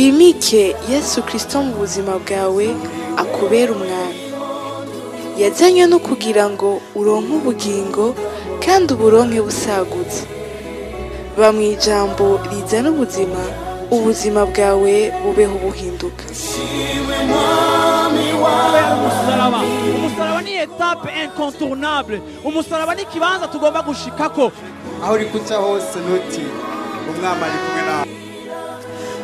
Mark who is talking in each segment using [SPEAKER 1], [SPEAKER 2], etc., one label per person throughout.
[SPEAKER 1] Wimike Yesu Kristo mu buzima bwawe akubera umwami. Yazanywe no kugira ngo uronke ubugingo kandi uburonke busagutse. Ba mu ijambo rizana ubuzima, ubuzima bwawe bubeho buhinduka.
[SPEAKER 2] Umusaraba, umusaraba ni étape incontournable. Umusaraba ni ikibanza tugomba gushikako.
[SPEAKER 3] Aho uri kuca hose ntutinye, umwami ari kumwe nawe.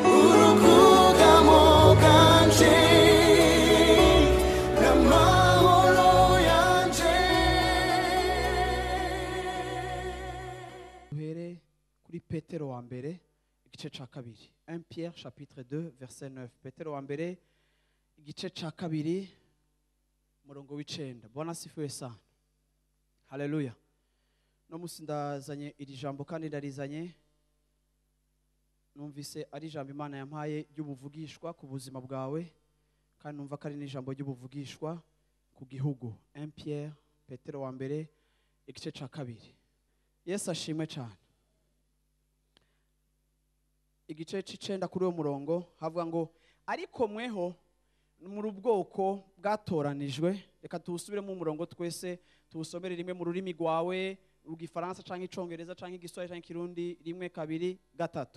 [SPEAKER 4] Urukugamo bwanje n'amahoro yanje.
[SPEAKER 2] Duhere kuri Petero wa mbere igice ca kabiri, 1 Pierre chapitre 2 verset 9. Petero wa mbere igice ca kabiri umurongo w'icenda. Bwana asifiwe sana, haleluya. No musi ndazanye iri jambo kandi ndarizanye numvise ari ijambo Imana yampaye ry'ubuvugishwa ku buzima bwawe, kandi numva ko ari n'ijambo ry'ubuvugishwa ku gihugu. 1 Pierre, Petero wa mbere igice ca kabiri. Yesu ashimwe cyane. Igice c'icenda kuri uwo murongo havuga ngo: ariko mweho muri ubwoko bwatoranijwe. Reka tuwusubiremo umurongo twese, tuwusomere rimwe mu rurimi rwawe, Igifaransa canke Icongereza canke Igiswahili canke Ikirundi. 1, 2, 3.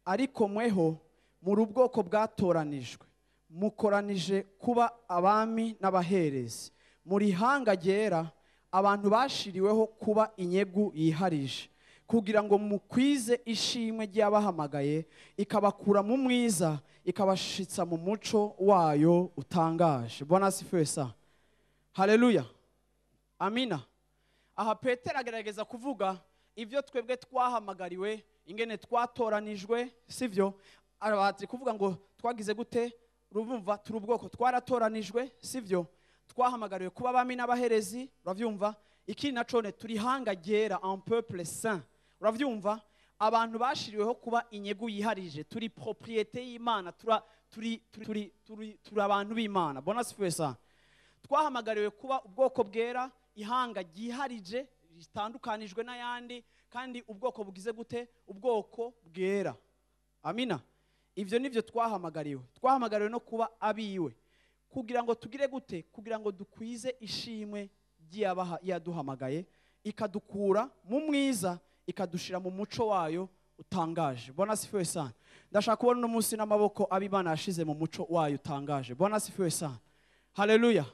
[SPEAKER 2] Ariko mweho muri ubwoko bwatoranijwe, mukoranije kuba abami n'abaherezi, muri hanga ryera, abantu bashiriweho kuba inyegu yiharije, kugira ngo mukwize ishimwe ry'abahamagaye, ikabakura mu mwiza ikabashitsa mu muco wayo utangaje. Bwana asifiwe sana, haleluya, amina. Aha Petero agerageza kuvuga ibyo twebwe twahamagariwe, ingene twatoranijwe, sivyo? Arabatse kuvuga ngo twagize gute? Urumva, turi ubwoko twaratoranijwe, sivyo? Twahamagariwe kuba abami n'abaherezi, uravyumva? Ikindi nacone turi hanga ryera, un peuple saint, uravyumva? Abantu bashiriweho kuba inyegu yiharije, turi propriété y'Imana, turi turi turi turi abantu b'Imana. Bwana asifiwe sana. Twahamagariwe kuba ubwoko bwera, ihanga ryiharije ritandukanijwe n'ayandi, kandi ubwoko bugize gute? Ubwoko bwera. Amina. Ivyo nivyo twahamagariwe. Twahamagariwe no kuba abiwe, kugira ngo tugire gute? Kugira ngo dukwize ishimwe ry'abaha yaduhamagaye, ikadukura mu mwiza ikadushira mu muco wayo utangaje. Bwana asifiwe sana. Ndashaka kubona uno munsi n'amaboko ab'Imana yashize mu muco wayo utangaje. Bwana asifiwe sana, haleluya,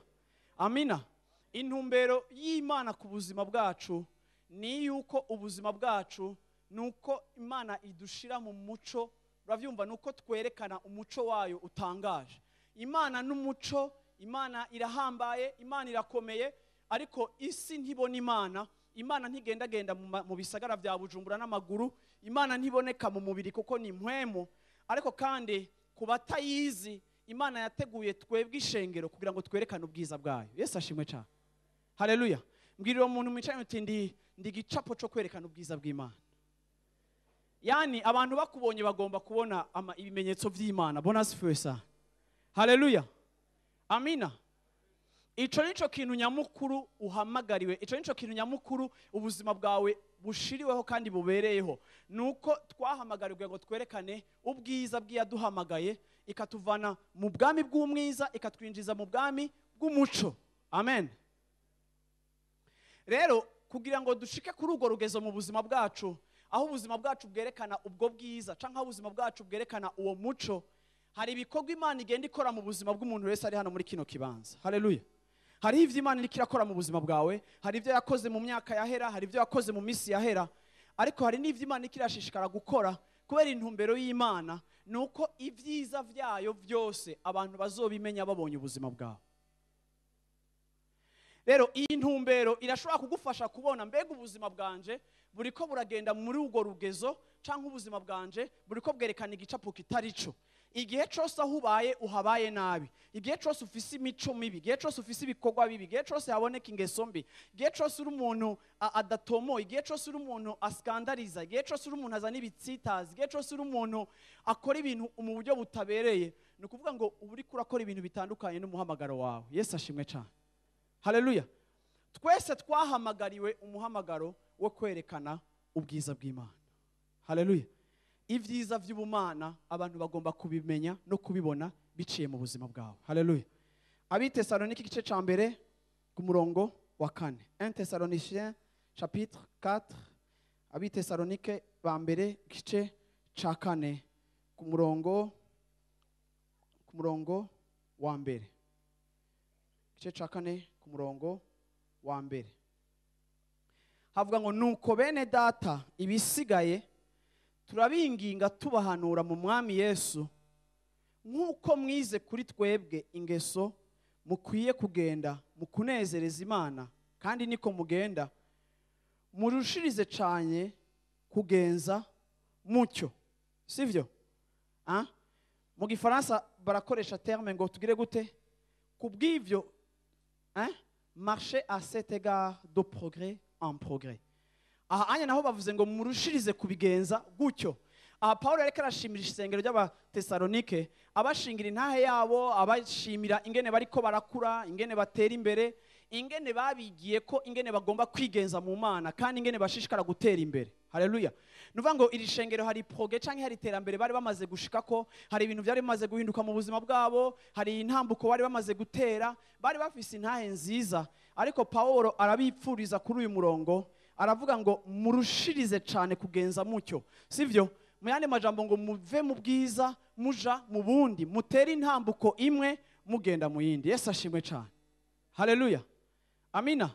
[SPEAKER 2] amina. Intumbero y'Imana ku buzima bwacu ni yuko ubuzima bwacu nuko Imana idushira mu muco, uravyumva? Nuko twerekana umuco wayo utangaje. Imana n'umuco, Imana irahambaye, Imana irakomeye, ariko isi ntibona Imana. Imana ntigendagenda mu bisagara vya Bujumbura n'amaguru. Imana ntiboneka mu mubiri kuko ni mpwemu. Ariko kandi ku batayizi, Imana yateguye twebwe ishengero kugira ngo twerekane ubwiza bwayo. Yesu ashimwe cyane, haleluya. Mbwirira umuntu mwicaye uti: ndi gicapo cyo kwerekana ubwiza bw'Imana. Yani abantu bakubonye bagomba kubona ibimenyetso vy'Imana. Bwana asifiwe sana, haleluya, amina. Ico nico kintu nyamukuru uhamagariwe, ico nico kintu nyamukuru ubuzima bwawe bushiriweho kandi bubereyeho, nuko twahamagariwe ngo twerekane ubwiza bw'iyaduhamagaye, ikatuvana mu bwami bw'umwiza ikatwinjiza mu bwami bw'umuco. Amen. Rero kugira ngo dushike kuri urwo rugezo mu buzima bwacu, aho ubuzima bwacu bwerekana ubwo bwiza canke aho ubuzima bwacu bwerekana uwo muco, hari ibikorwa Imana igenda ikora mu buzima bw'umuntu wese ari hano muri kino kibanza. Haleluya. Hari ivyo Imana iriko irakora mu buzima bwawe, hari ivyo yakoze mu myaka yahera, hari ivyo yakoze mu misi yahera, ariko hari n'ivyo Imana iriko irashishikara gukora, kubera intumbero y'Imana nuko ivyiza vyayo vyose abantu bazobimenya babonye ubuzima bwawe. Rero iyi ntumbero irashobora kugufasha kubona mbega ubuzima bwanje buriko buragenda muri urwo rugezo, canke ubuzima bwanje buriko bwerekana igicapo kitari co. Igihe cose aho ubaye uhabaye nabi, igihe cose ufise imico mibi, igihe cose ufise ibikorwa bibi, igihe cose haboneka ingeso mbi, igihe cose uri umuntu adatomoye, igihe cose uri umuntu askandariza, igihe cose uri umuntu azana ibitsitazi, igihe cose uri umuntu akora ibintu mu buryo butabereye, ni ukuvuga ngo uba uriko urakora ibintu bitandukanye n'umuhamagaro wawe. Yesu ashimwe cane, haleluya. Twese twahamagariwe umuhamagaro wo kwerekana ubwiza bw'Imana. Haleluya. Ibyiza by'ubumana abantu bagomba kubimenya no kubibona biciye mu buzima bwawe. Haleluya. Abitesalonike igice ca mbere ku murongo wa 4. 1 Thessaloniciens chapitre 4. Abitesalonike ba mbere igice ca 4 ku murongo wa mbere. Igice ca 4 ku murongo wa mbere. Havuga ngo nuko bene data ibisigaye turabinginga tubahanura mu mwami Yesu nkuko mwize kuri twebwe ingeso mukwiye kugenda mukunezereza Imana kandi niko mugenda murushirize cyane kugenza mucyo. Sivyo? Hein? Mu gifaransa barakoresha terme ngo tugire gute kubw'ivyo, hein? Marcher à cet égard de progrès en progrès. Aha anya naho bavuze ngo murushirize kubigenza gutyo. Aha Paulo yareka arashimira isengero ry'Abatesalonike, abashingira intahe yabo, abashimira ingene bariko barakura, ingene batera imbere, ingene babigiye ko ingene bagomba kwigenza mu Mana kandi ingene bashishikara gutera imbere. Haleluya. Nuvuga ngo iri shengero hari progrès canke hari iterambere bari bamaze gushika ko hari ibintu byari bimaze guhinduka mu buzima bwabo, hari intambuko bari bamaze gutera, bari bafise intahe nziza. Ariko Paulo arabipfuriza kuri uyu murongo, aravuga ngo murushirize cyane kugenza mucyo. Sivyo? Mu yandi majambo ngo muve mu bwiza muja mu bundi, mutere intambuko imwe mugenda mu yindi. Yesu ashimwe cyane. Haleluya. Amina.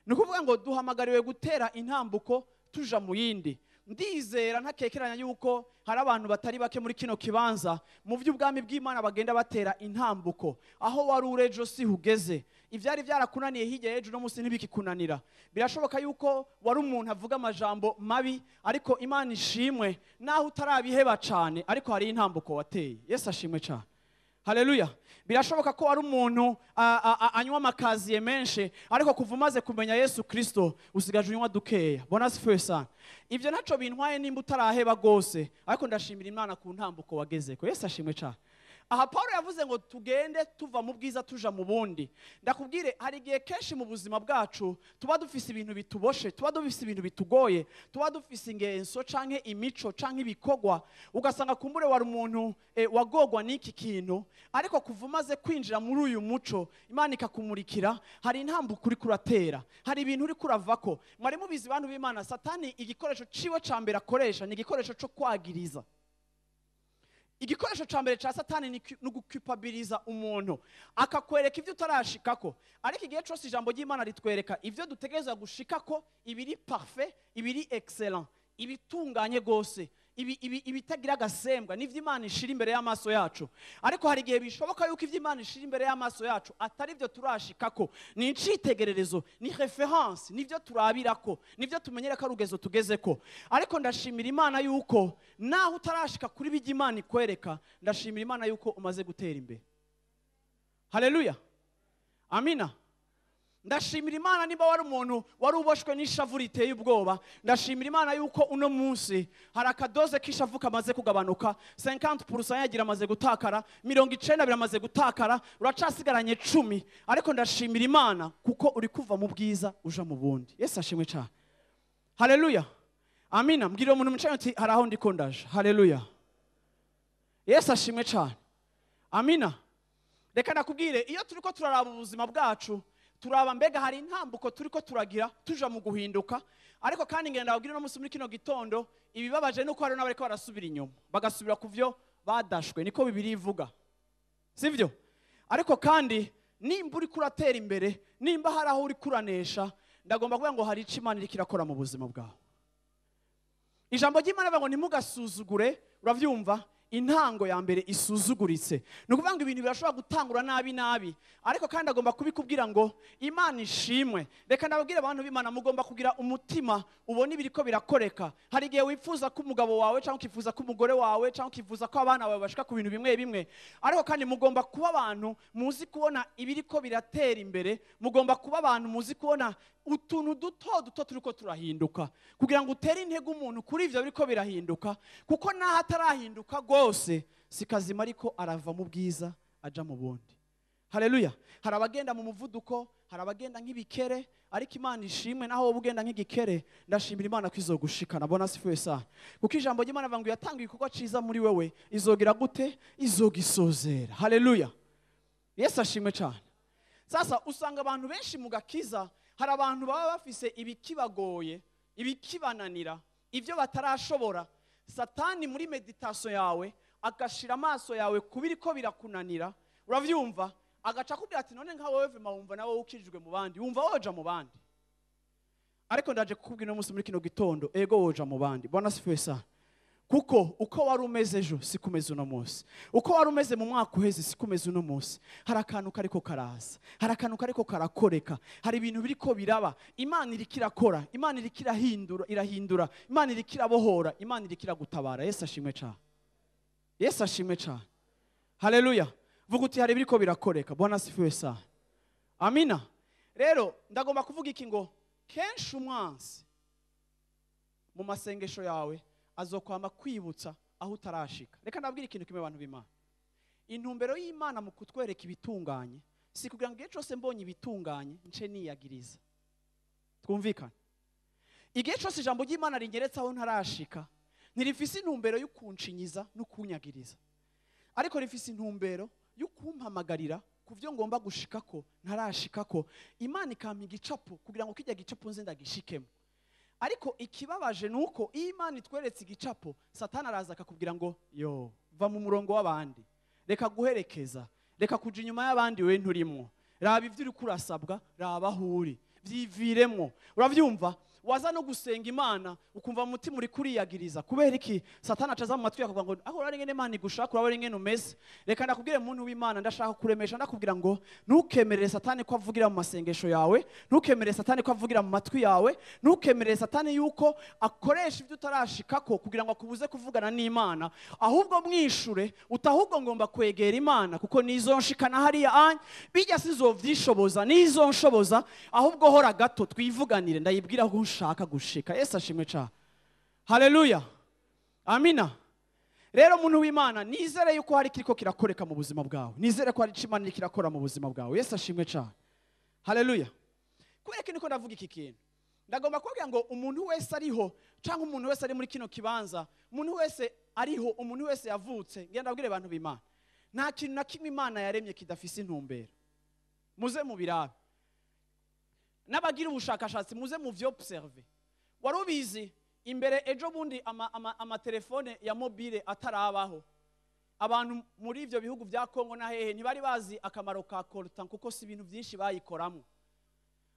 [SPEAKER 2] Nukuvuga ngo duhamagariwe gutera intambuko tuja mu yindi. Ndizera ntakekeranya yuko hari abantu batari bake muri kino kibanza mu by'ubwami bw'Imana bagenda batera intambuko. Aho wari urejo si hugeze, ivyari byarakunaniye hirya y'ejo no musi ntibikikunanira. Birashoboka yuko wari umuntu avuga amajambo mabi, ariko Imana ishimwe naho utarabiheba cyane, ariko hari intambuko wateye. Yesu ashimwe cyane. Haleluya. Birashoboka ko ari umuntu anywa amakaziye menshi, ariko kuva umaze kumenya Yesu Kristo usigaje unywa dukeya. Bona sifuwe sana. Ivyo ntaco bintwaye nimba utaraheba gose, ariko ndashimira Imana ku ntambuko wagezeko. Yesu ashimwe cyane. Aha Paulo yavuze ngo tugende tuva mu bwiza tuja mu bundi. Ndakubwire hari igihe kenshi mu buzima bwacu tuba dufise ibintu bituboshe, tuba dufise ibintu bitugoye, tuba dufise ingenso canke imico canke ibikogwa, ugasanga kumbure wari umuntu wagogwa n'iki kintu, ariko kuva umaze kwinjira muri uyu muco Imana ikakumurikira, hari intambuko uri kuratera, hari ibintu uri kuravako. Mwari mubizi bantu b'Imana, Satani igikoresho ciwe ca mbere akoresha ni igikoresho co kwagiriza. Igikoresho ca mbere ca Satani ni gukupabiliza umuntu, akakwereka ivyo utarashikako. Ariko igihe cyose ijambo ry'Imana ritwereka ivyo dutegerezwa gushikako, ibiri parfait, ibiri excellent, ibitunganye gose, ibitagira agasembwa, nivyo Imana ishira imbere y'amaso yacu. Ariko hari igihe bishoboka yuko ivyo Imana ishira imbere y'amaso yacu atari byo turashikako, ni icitegererezo, ni reference, nivyo turabirako, nivyo tumenyera ko arugezo tugezeko. Ariko ndashimira Imana yuko naho utarashika kuri bijya Imana ikwereka, ndashimira Imana yuko umaze gutera imbere. Haleluya. Amina. Ndashimira Imana niba wari umuntu wari uboshwe n'ishavu riteye ubwoba, ndashimira Imana yuko uno munsi hari akadoze k'ishavu kamaze kugabanuka, 50% yagira amaze gutakara, 90 biramaze gutakara, uracasigaranye 10. Ariko ndashimira Imana kuko uri kuva mu bwiza uja mu bundi. Yesu ashimwe cyane. Haleluya. Amina. Mbwira umuntu mucanye uti hari aho ndiko ndaje. Haleluya. Yesu ashimwe cyane. Amina. Reka nakubwire, iyo turiko turaraba ubuzima bwacu, turaba mbega hari intambuko turiko turagira tuja mu guhinduka. Ariko kandi ngenda ndababwira no musi muri kino gitondo, ibibabaje nuko hari n'abariko barasubira inyuma, bagasubira kuvyo badashwe, niko Bibiliya ivuga. Sivyo? Ariko kandi nimba uri kuratera imbere, nimba hari aho uri kuranesha, ndagomba kuvuga ngo hari ico Imana iriko irakora mu buzima bwawe. Ijambo ry'Imana rivuga ngo ntimugasuzugure, uravyumva, intango ya mbere isuzuguritse. Ni ukuvuga ngo ibintu birashobora gutangura nabi nabi, ariko kandi agomba kubikubwira ngo Imana ishimwe. Reka ndababwire abantu b'Imana, mugomba kugira umutima ubona ibiriko birakoreka. Hari igihe wifuza ko umugabo wawe cyangwa ukifuza ko umugore wawe cyangwa ukifuza ko abana bawe bashika ku bintu bimwe bimwe, ariko kandi mugomba kuba abantu muzi kubona ibiriko biratera imbere, mugomba kuba abantu muzi kubona utuntu duto duto turiko turahinduka, kugira ngo utere intego umuntu kuri ivyo biriko birahinduka, kuko naho atarahinduka gose si kazima, ariko arava mu bwiza aja mu bundi. Haleluya. Hari abagenda mu muvuduko, hari abagenda nk'ibikere, ariko Imana ishimwe naho wowe ugenda nk'igikere, ndashimira Imana ko izogushikana. Bwana asifiwe sana. Kuko ijambo ry'Imana rivuga ngo yatanga igikorwa ciza muri wewe, izogira gute? Izogisozera. Haleluya. Yesu ashimwe cyane. Sasa usanga abantu benshi mu gakiza, hari abantu baba bafise ibikibagoye, ibikibananira, ibyo batarashobora. Satani muri meditation yawe agashira amaso yawe kubiriko birakunanira, uravyumva, agaca akubwira ati none nka wewe vema wumva nawe ukijijwe mu bandi, wumva woja mu bandi. Ariko ndaje kukubwira uno munsi muri kino gitondo, ego woja mu bandi. Bwana asifiwe sana. Kuko uko wari umeze ejo siko umeze uno munsi, uko wari umeze mu mwaka uheze siko umeze uno munsi. Hari akantu kariko karaza, hari akantu kariko karakoreka, hari ibintu biriko biraba. Imana iriko irakora, Imana iriko irahindura, irahindura, Imana iriko irabohora, Imana iriko iragutabara. Yesu ashimwe cyane. Yesu ashimwe cyane. Haleluya. Vuga uti hari ibiriko birakoreka. Bwana asifiwe sana. Amina. Rero ndagomba kuvuga iki ngo kenshi umwansi mu masengesho yawe azokwama kwibutsa aho utarashika. Reka ndabwira ikintu kimwe abantu b'Imana. Intumbero y'Imana mu kutwereka ibitunganye si kugira ngo igihe cyose mbonye ibitunganye nce niyagiriza. Twumvikane. Igihe cyose ijambo ry'Imana rinyeretse aho ntarashika, ntirifise intumbero yo kunshinyiza no kunyagiriza, ariko rifise intumbero yo kumpamagarira ku byo ngomba gushikako ntarashikako. Imana ikampa igicapo kugira ngo kijya gicapo nze ndagishikemo. Ariko ikibabaje nuko iyo Imana itweretse igicapo, Satani araza akakubwira ngo yo va mu murongo w'abandi, reka guherekeza, reka kuja inyuma y'abandi we nturimwo, raba ivyo uriko urasabwa, raba aho uri, vyiviremwo. Uravyumva? Waza no gusenga Imana ukumva mu mutima uri kuriyagiriza. Kubera iki? Satani acaza mu matwi akavuga ngo aho urari ngene Imana igushaka, uraba ari ngene umeze. Reka ndakubwire muntu w'Imana, ndashaka kuremesha, ndakubwira ngo ntukemerere Satani ko avugira mu masengesho yawe, ntukemerere Satani ko avugira mu matwi yawe, ntukemerere Satani yuko akoresha ibyo utarashikako kugira ngo akubuze kuvugana n'Imana. Ahubwo mwishure utahubwo ngomba kwegera Imana kuko nizo nshikana hariya anya bijya sizovyishoboza, nizo nshoboza, ahubwo hora gato twivuganire, ndayibwira aho nshaka gushika. Yesu ashimwe cyane. Haleluya. Amina. Rero muntu w'Imana, nizere yuko hari kiriko kirakoreka mu buzima bwawe, nizere ko hari Imana iriko irakora mu buzima bwawe. Yesu ashimwe cyane. Haleluya. Kubera ko niko ndavuga iki kintu, ndagomba kubabwira ngo umuntu wese ariho cyangwa umuntu wese ari muri kino kibanza, umuntu wese ariho, umuntu wese yavutse, ngenda ndabwire abantu b'Imana, nta kintu na kimwe Imana yaremye kidafise intumbero. Muze mu birabe, n'abagira ubushakashatsi muze mu vyobserve. Wari ubizi imbere ejo bundi amatelefone ya mobile atarabaho, abantu muri ivyo bihugu vya Kongo na hehe ntibari bazi akamaro ka coltan, kuko si ibintu byinshi bayikoramo.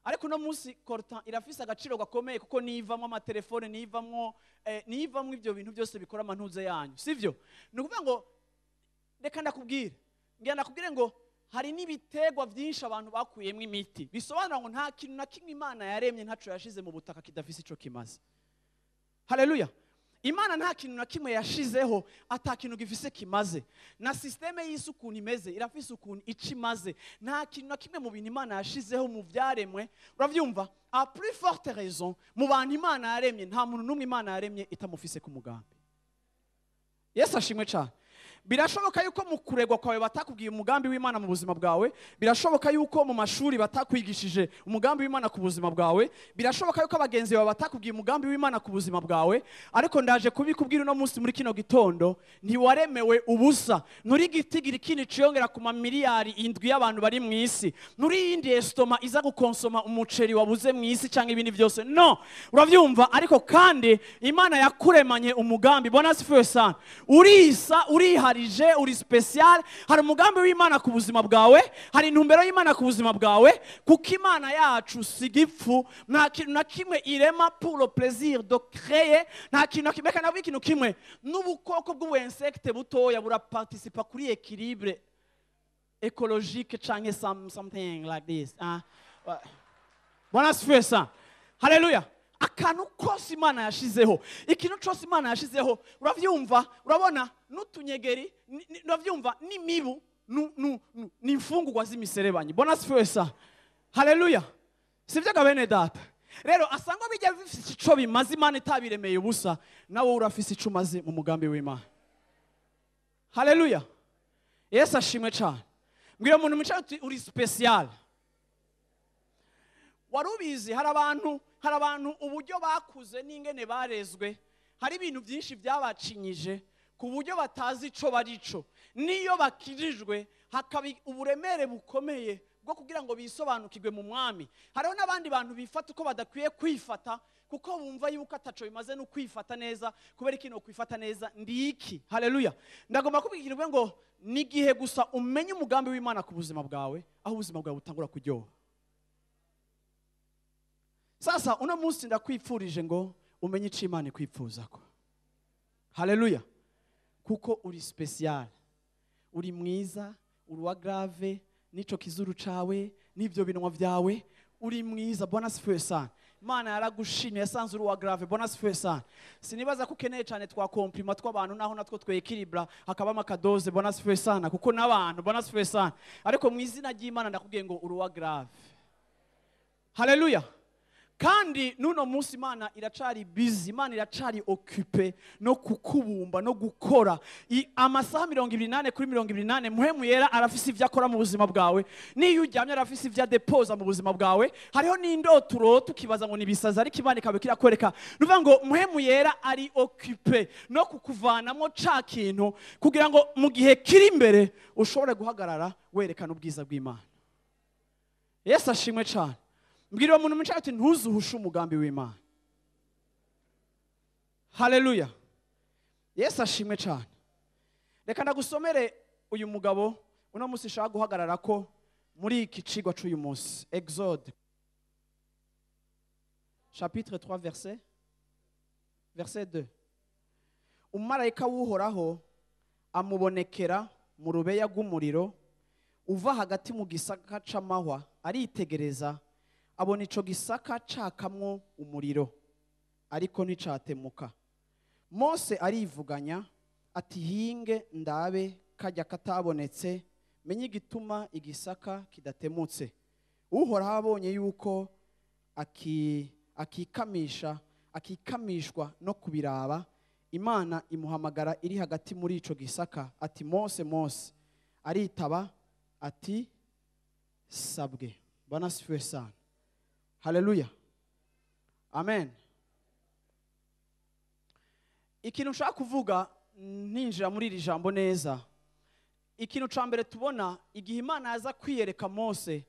[SPEAKER 2] Ariko no munsi coltan irafise agaciro gakomeye, kuko nivamwo amatelefone, nivamwo ivyo bintu byose bikora amantuze yanyu, sivyo? Ni ukuvuga ngo reka ndakubwire, ngira ndakubwire ngo hari n'ibitegwa byinshi abantu bakuyemwo imiti, bisobanura ngo nta kintu na kimwe Imana yaremye ntaco yashize mu butaka kidafise ico kimaze. Haleluya. Imana nta kintu na kimwe yashizeho ata kintu gifise kimaze. Na systeme y'isi ukuntu imeze irafise ukuntu ikimaze. Nta kintu na kimwe mu bintu Imana yashizeho mu vyaremwe, uravyumva? A plus forte raison mu bantu Imana yaremye nta muntu n'umwe Imana yaremye itamufise ku mugambi. Yesu ashimwe cyane. Birashoboka yuko mu kuregwa kwawe batakubwiye umugambi w'Imana mu buzima bwawe, birashoboka yuko mu mashuri batakwigishije umugambi w'Imana ku buzima bwawe, birashoboka yuko abagenzi bawe batakubwiye umugambi w'Imana ku buzima bwawe, ariko ndaje kubikubwira uno munsi muri kino gitondo, ntiwaremewe ubusa. Nturi gitigira ikindi ciyongera ku mamiliyari 7 y'abantu bari mu isi, nturi yindi estoma iza gukonsoma umuceri wabuze mu isi cyangwa ibindi byose. No, uravyumva? Ariko kandi Imana yakuremanye umugambi. Bwana asifiwe sana. Urisa, uriha, uri special. Hari umugambi w'Imana ku buzima bwawe, hari intumbero y'Imana ku buzima bwawe, kuko Imana yacu si igipfu, nta kintu na kimwe irema pour le plaisir de créer, nta kintu na kimwe. Reka navuge ikintu kimwe, n'ubukoko bw'ubu insecte butoya buraparticipa kuri équilibre écologique canke something like this. Bwana asifiwe sana. Haleluya. Akantu kose Imana yashizeho, ikintu cyose Imana yashizeho, uravyumva? Urabona n'utunyegeri, uravyumva n'imibu, ni imfungurwa z'imiserebanyi. Bwana asifiwe sana. Haleluya. Sivyo ga bene data? Rero asangwa bijya bifise ico bimaze, Imana itabiremeye ubusa, nawe urafise ico umaze mu mugambi w'Imana. Haleluya. Yesu ashimwe cyane. Mbwira umuntu mwicaye uti uri special. Wari ubizi, hari abantu uburyo bakuze n'ingene barezwe, hari ibintu byinshi byabacinyije ku buryo batazi ico barico. Niyo bakirijwe, hakaba uburemere bukomeye bwo kugira ngo bisobanukirwe mu Mwami. Hariho n'abandi bantu bifata uko badakwiye kwifata, kuko bumva yuko ataco bimaze no kwifata neza. Kubera ikintu kwifata neza ndi iki? Haleluya! Ndagomba kubwira ngo ni igihe gusa umenye umugambi w'Imana ku buzima bwawe, aho ubuzima bwawe butangura kuryoha. Sasa uno munsi ndakwipfurije ngo umenye icyo Imana ikwipfuzako. Haleluya! Kuko uri special, uri mwiza, uri uwa grave n'ico kizuru cawe n'ibyo binwa byawe, uri mwiza. Bwana asifiwe sana. Imana yaragushimye, yasanze uri uwa grave. Bwana asifiwe sana. Sinibaza ko ukeneye cyane twa compliment tw'abantu, naho natwo twekiribra hakabamo akadoze. Bwana asifiwe sana. Kuko n'abantu, Bwana asifiwe sana, ariko mu izina ry'Imana ndakubwiye ngo uri uwa grave. Haleluya! Kandi n'uno munsi Imana iracari busy, Imana iracari occupée no kukubumba no gukora. Amasaha 24/24 Muhemu Yera arafise ivyo akora mu buzima bwawe. Niyo uryamye, arafise ivyo adepoza mu buzima bwawe. Hariho n'indoto urota ukibaza ngo nibisazi, ariko Imana ikaba irakwereka. Nuvuga ngo Muhemu Yera ari occupé no kukuvanamo ca kintu, kugira ngo mu gihe kiri imbere ushobore guhagarara werekana ubwiza bw'Imana. Yesu ashimwe cyane. Mbwira uwo muntu mwicaye ati ntuzuhushe umugambi w'Imana. Haleluya! Yesu ashimwe cyane. Reka ndagusomere uyu mugabo uno munsi nshaka guhagarara ko muri iki cigwa c'uyu munsi. Exode chapitre 3, verset 2. Umumarayika w'Uhoraho amubonekera mu rubeya rw'umuriro uva hagati mu gisaka c'amahwa. Aritegereza, abona ico gisaka cakamwo umuriro, ariko nticatemuka. Mose arivuganya ati: "Hinge ndabe kajya katabonetse, menye igituma igisaka kidatemutse." Uhoraho abonye yuko akikamisha akikamishwa no kubiraba, Imana imuhamagara iri hagati muri ico gisaka ati: "Mose, Mose." Aritaba ati: "Sabwe." Bwana asifiwe sana. Haleluya, amen. Ikintu nshaka kuvuga ninjira muri iri jambo neza, ikintu ca mbere tubona igihe Imana yaza kwiyereka Mose,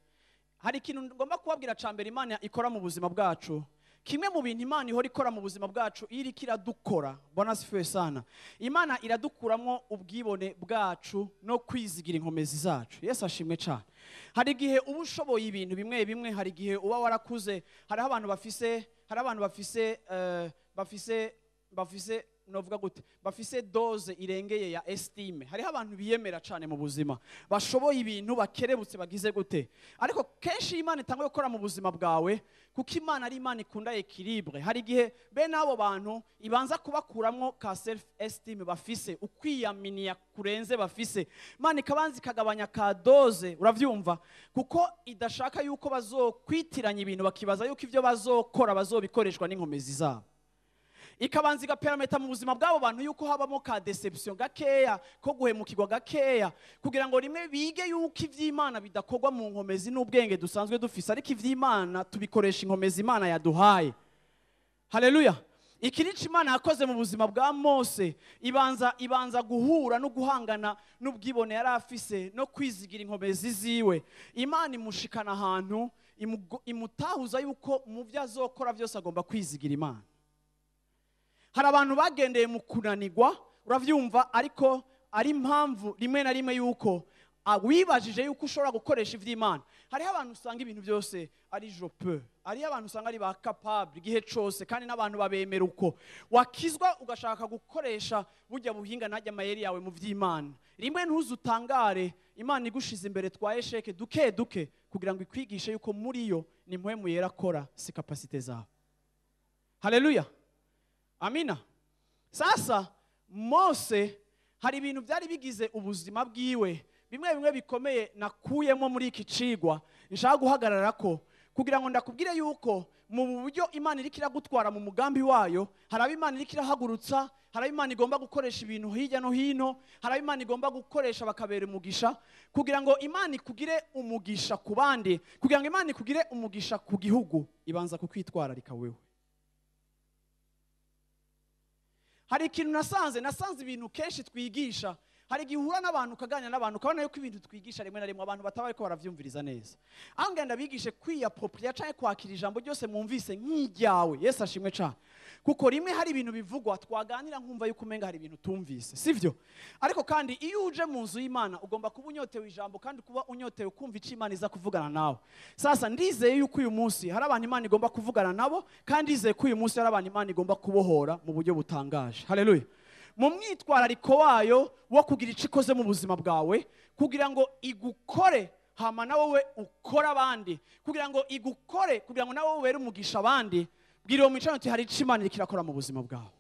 [SPEAKER 2] hari ikintu ngomba kubabwira ca mbere Imana ikora mu buzima bwacu. Kimwe mu bintu Imana ihora ikora mu buzima bwacu iyo iriko iradukora, Bwana asifiwe sana, Imana iradukuramo ubwibone bwacu no kwizigira inkomezi zacu. Yesu ashimwe cyane. Hari igihe uba ushoboye ibintu bimwe bimwe, hari igihe uba warakuze, hariho abantu bafise hari abantu bafise bafise novuga gute, bafise dose irengeye ya estime. Hariho abantu biyemera cyane mu buzima, bashoboye ibintu, bakerebutse, bagize gute. Ariko kenshi Imana itanga gukora mu buzima bwawe, kuko Imana ari Imana ikunda équilibre, hari igihe bene abo bantu ibanza kubakuramwo ka self esteem bafise, ukwiyaminiya kurenze bafise. Imana ikabanza ikagabanya ka dose, uravyumva, kuko idashaka yuko bazokwitiranya ibintu, bakibaza yuko ivyo bazokora bazobikoreshwa n'inkomezi zabo. Ikabanza igaperameta mu buzima bw'abo bantu yuko habamo ka déception gakeya, ko guhemukirwa gakeya, kugira ngo rimwe bige yuko ivy'Imana bidakorwa mu nkomezi n'ubwenge dusanzwe dufise, ariko ivy'Imana tubikoresha inkomezi Imana yaduhaye. Haleluya! Iki nico Imana yakoze mu buzima bwa Mose. Ibanza guhura no guhangana n'ubwibone yari afise no kwizigira inkomezi ziwe. Imana imushikana ahantu imutahuza yuko mu byo azokora byose agomba kwizigira Imana. Hari abantu bagendeye mu kunanirwa, uravyumva, ariko ari impamvu rimwe na rimwe yuko wibajije yuko ushobora gukoresha ivy'Imana. Hariho abantu usanga ibintu byose ari je peux, hariho abantu usanga ari ba capable igihe cose, kandi n'abantu babemera uko. Wakizwa ugashaka gukoresha burya buhinga najya amayeri yawe mu vy'Imana, rimwe ntuzutangare Imana igushize imbere twa échec duke duke, kugira ngo ikwigishe yuko muri yo ni Mpwemu Yera akora, si capacité zawe. Haleluya, amina. Sasa Mose, hari ibintu byari bigize ubuzima bwiwe bimwe bimwe bikomeye nakuyemo muri iki cigwa nshaka guhagarara ko. Kugira ngo ndakubwire yuko mu buryo Imana iriko iragutwara mu mugambi wayo, hari abo Imana iriko irahagurutsa, hari abo Imana igomba gukoresha ibintu hirya no hino, hari abo Imana igomba gukoresha bakabera umugisha, kugira ngo Imana ikugire umugisha ku bandi, kugira ngo Imana ikugire umugisha ku gihugu, ibanza kukwitwararika wewe. Hari ikintu nasanze ibintu kenshi twigisha, hari igihe uhura n'abantu ukaganira n'abantu ukabona yuko ibintu twigisha rimwe na rimwe abantu bataba bariko baravyumviriza neza. Aho ngenda bigishe kwiyapropriya canke kwakira ijambo ryose mwumvise nk'iryawe. Yesu ashimwe cane. Kuko rimwe hari ibintu bivugwa twaganira nkumva yuko umenga hari ibintu tumvise, sivyo? Ariko kandi iyo uje mu nzu y'Imana ugomba kuba unyotewe ijambo kandi kuba unyotewe kumva ico Imana iza kuvugana nawe. Sasa ndizeye yuko uyu munsi hari abantu Imana igomba kuvugana nabo, kandi ndizeye ko uyu munsi hari abantu Imana igomba kubohora mu buryo butangaje. Haleluya. Mu mwitwarariko wayo wo kugira ico ikoze mu buzima bwawe, kugira ngo igukore hama na wowe ukora abandi, kugira ngo igukore, kugira ngo nawe were umugisha abandi. Bwira uwo mwicaranye uti hari ico Imana iriko irakora mu buzima bwawe.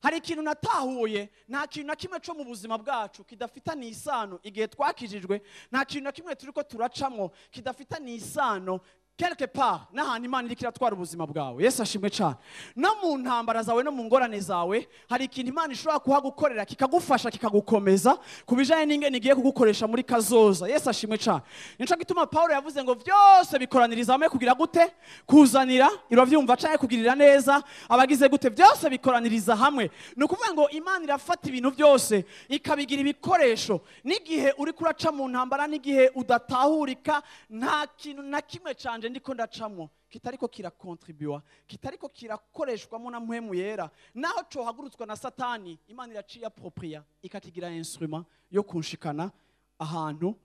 [SPEAKER 2] Hari ikintu natahuye, nta kintu na kimwe co mu buzima bwacu kidafitanye isano igihe twakijijwe, nta kintu na kimwe turiko turacamwo kidafitanye isano quelque part n'ahantu Imana iriko iratwara ubuzima bwawe. Yesu ashimwe cane. No mu ntambara zawe no mu ngorane zawe hari ikintu Imana ishobora kuhagukorera kikagufasha kikagukomeza ku bijanye n'ingene igiye kugukoresha muri kazoza. Yesu ashimwe cane. Nico gituma Paulo yavuze ngo vyose bikoraniriza hamwe kugira gute? Kuzanira, iravyumva canke kugirira neza abagize gute? Vyose bikoraniriza hamwe. Ni ukuvuga ngo Imana irafata ibintu byose ikabigira ibikoresho. N'igihe uri kuraca mu ntambara, n'igihe udatahurika, nta kintu na kimwe canje ndiko ndacamwo kitariko kirakontribuwa, kitariko kirakoreshwamo na mpwemu yera, naho cohagurutswa na Satani, Imana iraciye appropriya ikakigira instrument yo kunshikana ahantu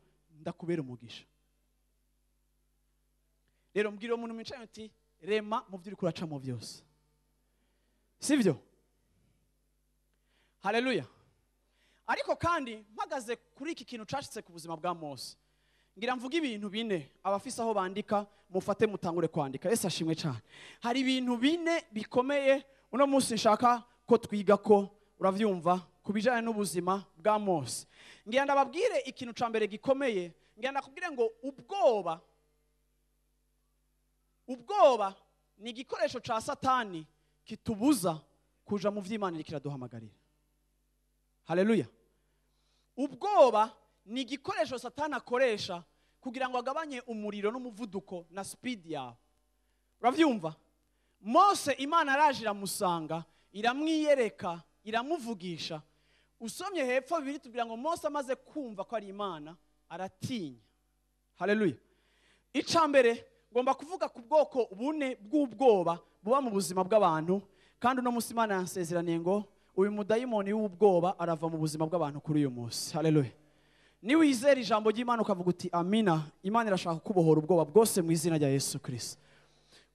[SPEAKER 2] ndakubera umugisha. Rero mbwira umuntu mwicaye uti rema mu byo uriko uracamwo vyose, sivyo? Haleluya. Ariko kandi mpagaze kuri iki kintu cashitse ku buzima bwa Mose, ngira mvuga ibintu bine abafise aho bandika mufate mutangure kwandika. Yesu ashimwe cyane. Hari ibintu bine bikomeye uno munsi nshaka ko twiga ko uravyumva kubijanye n'ubuzima bwa Mose. Ngira ndababwire ikintu ca mbere gikomeye, ngira ndakubwire ngo ubwoba ni igikoresho ca Satani kitubuza kuja mu vy'Imana iriko iraduhamagarira. Haleluya. Ubwoba ni igikoresho Satani akoresha kugira ngo agabanye umuriro n'umuvuduko na speed yawe. Uravyumva? Mose Imana araje iramusanga, iramwiyereka, iramuvugisha. Usomye hepfo bibiri tubwira ngo Mose amaze kumva ko ari Imana aratinya. Haleluya. Icambere ngomba kuvuga ku bwoko bune bw'ubwoba buba mu buzima bw'abantu, kandi uno munsi Imana yansezeraniye ngo uyu mudayimoni w'ubwoba arava mu buzima bw'abantu kuri uyu munsi. Haleluya. Niwizera ijambo ry'Imana ukavuga uti amina, Imana irashaka kubohora ubwoba bwose mu izina rya Yesu Kristo.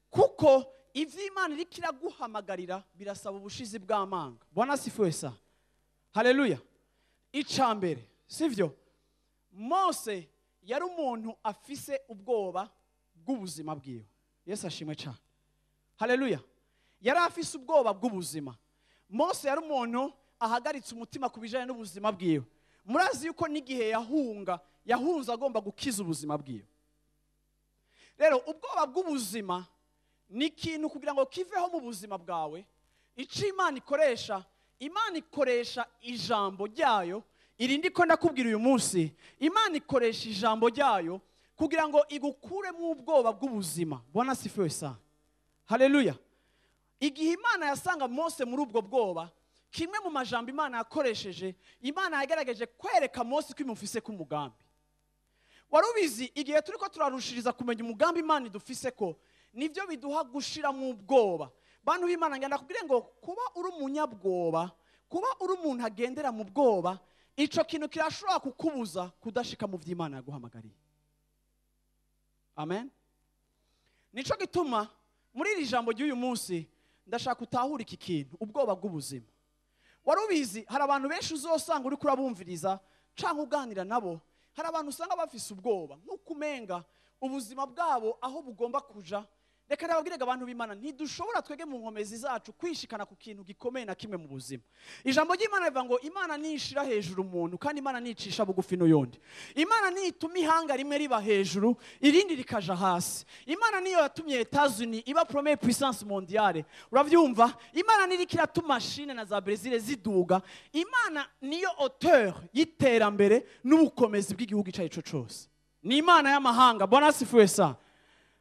[SPEAKER 2] Kuko ivyo Imana iriko iraguhamagarira birasaba ubushizi bw'amanga. Bwana asifiwe sana. Haleluya. Icambere, sivyo? Mose yari umuntu afise ubwoba bw'ubuzima bwiwe. Yesu ashimwe cyane. Haleluya. Yari afise ubwoba bw'ubuzima. Mose yari umuntu ahagaritse umutima ku bijanye n'ubuzima bwiwe. Murazi yuko n'igihe yahunze agomba gukiza ubuzima bwiwe. Rero ubwoba bw'ubuzima ni ikintu kugira ngo kiveho mu buzima bwawe. Ico Imana ikoresha, Imana ikoresha ijambo ryayo. Irindi ko ndakubwira uyu munsi, Imana ikoresha ijambo ryayo kugira ngo igukuremo ubwoba bw'ubuzima. Bwana asifiwe sana. Haleluya. Igihe Imana yasanga Mose muri ubwo bwoba, kimwe mu majambo Imana yakoresheje, Imana yagerageje kwereka Mose ko imufise ku mugambi. Warubizi igihe turiko turarushiriza kumenya umugambi Imana idufise ko, nivyo biduha gushira mu bwoba. Bantu b'Imana, ngenda kubwire ngo kuba uri umunyabwoba, kuba uri umuntu agendera mu bwoba, ico kintu kirashobora kukubuza kudashika mu vy'Imana yaguhamagariye. Amen. Nico gituma muri iri jambo ry'uyu munsi ndashaka utahura iki kintu, ubwoba bw'ubuzima. Warubizi hari abantu benshi uzosanga uri kurabumviriza canke uganira nabo, hari abantu usanga bafise ubwoba nkuko umenga ubuzima bwabo aho bugomba kuja Reka nababwirega abantu b'Imana, ntidushobora twege mu nkomezi zacu kwishikana ku kintu gikomeye na kimwe mu buzima. Ijambo ry'Imana rivuga ngo Imana nishira hejuru umuntu, kandi Imana nicisha bugufi n'uyundi. Imana nituma ihanga rimwe riba hejuru, irindi rikaja hasi. Imana niyo yatumye États-Unis iba première puissance mondiale. Uravyumva? Imana niriko iratuma Chine na za Brazil ziduga. Imana niyo auteur y'iterambere n'ubukomezi bw'igihugu ico arico cose. Ni Imana y'amahanga. Bwana asifiwe sana.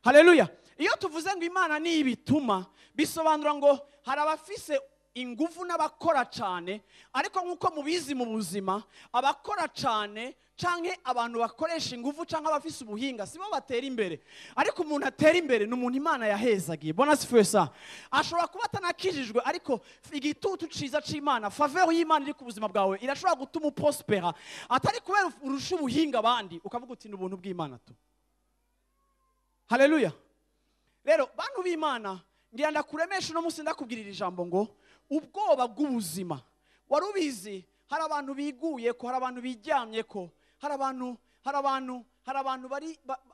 [SPEAKER 2] Haleluya. Iyo tuvuze ngo Imana ni ibituma, bisobanura ngo hari abafise ingufu n'abakora cyane, ariko nk'uko mubizi mu buzima, abakora cyane canke abantu bakoresha ingufu canke abafise ubuhinga sibo batera imbere. Ariko umuntu atera imbere ni umuntu Imana yahezagiye. Bwana asifiwe sana. Ashobora kuba atanakijijwe, ariko igitutu ciza c'Imana, faveur y'Imana iri ku buzima bwawe irashobora gutuma uprospera, atari kubera urusha ubuhinga abandi, ukavuga uti ni ubuntu bw'Imana tu. Haleluya. Rero bantu b'Imana, ngira ndakuremesha uno munsi ndakubwirira ijambo ngo ubwoba bw'ubuzima. Wari ubizi, hari abantu biguye ko, hari abantu biryamye ko, hari abantu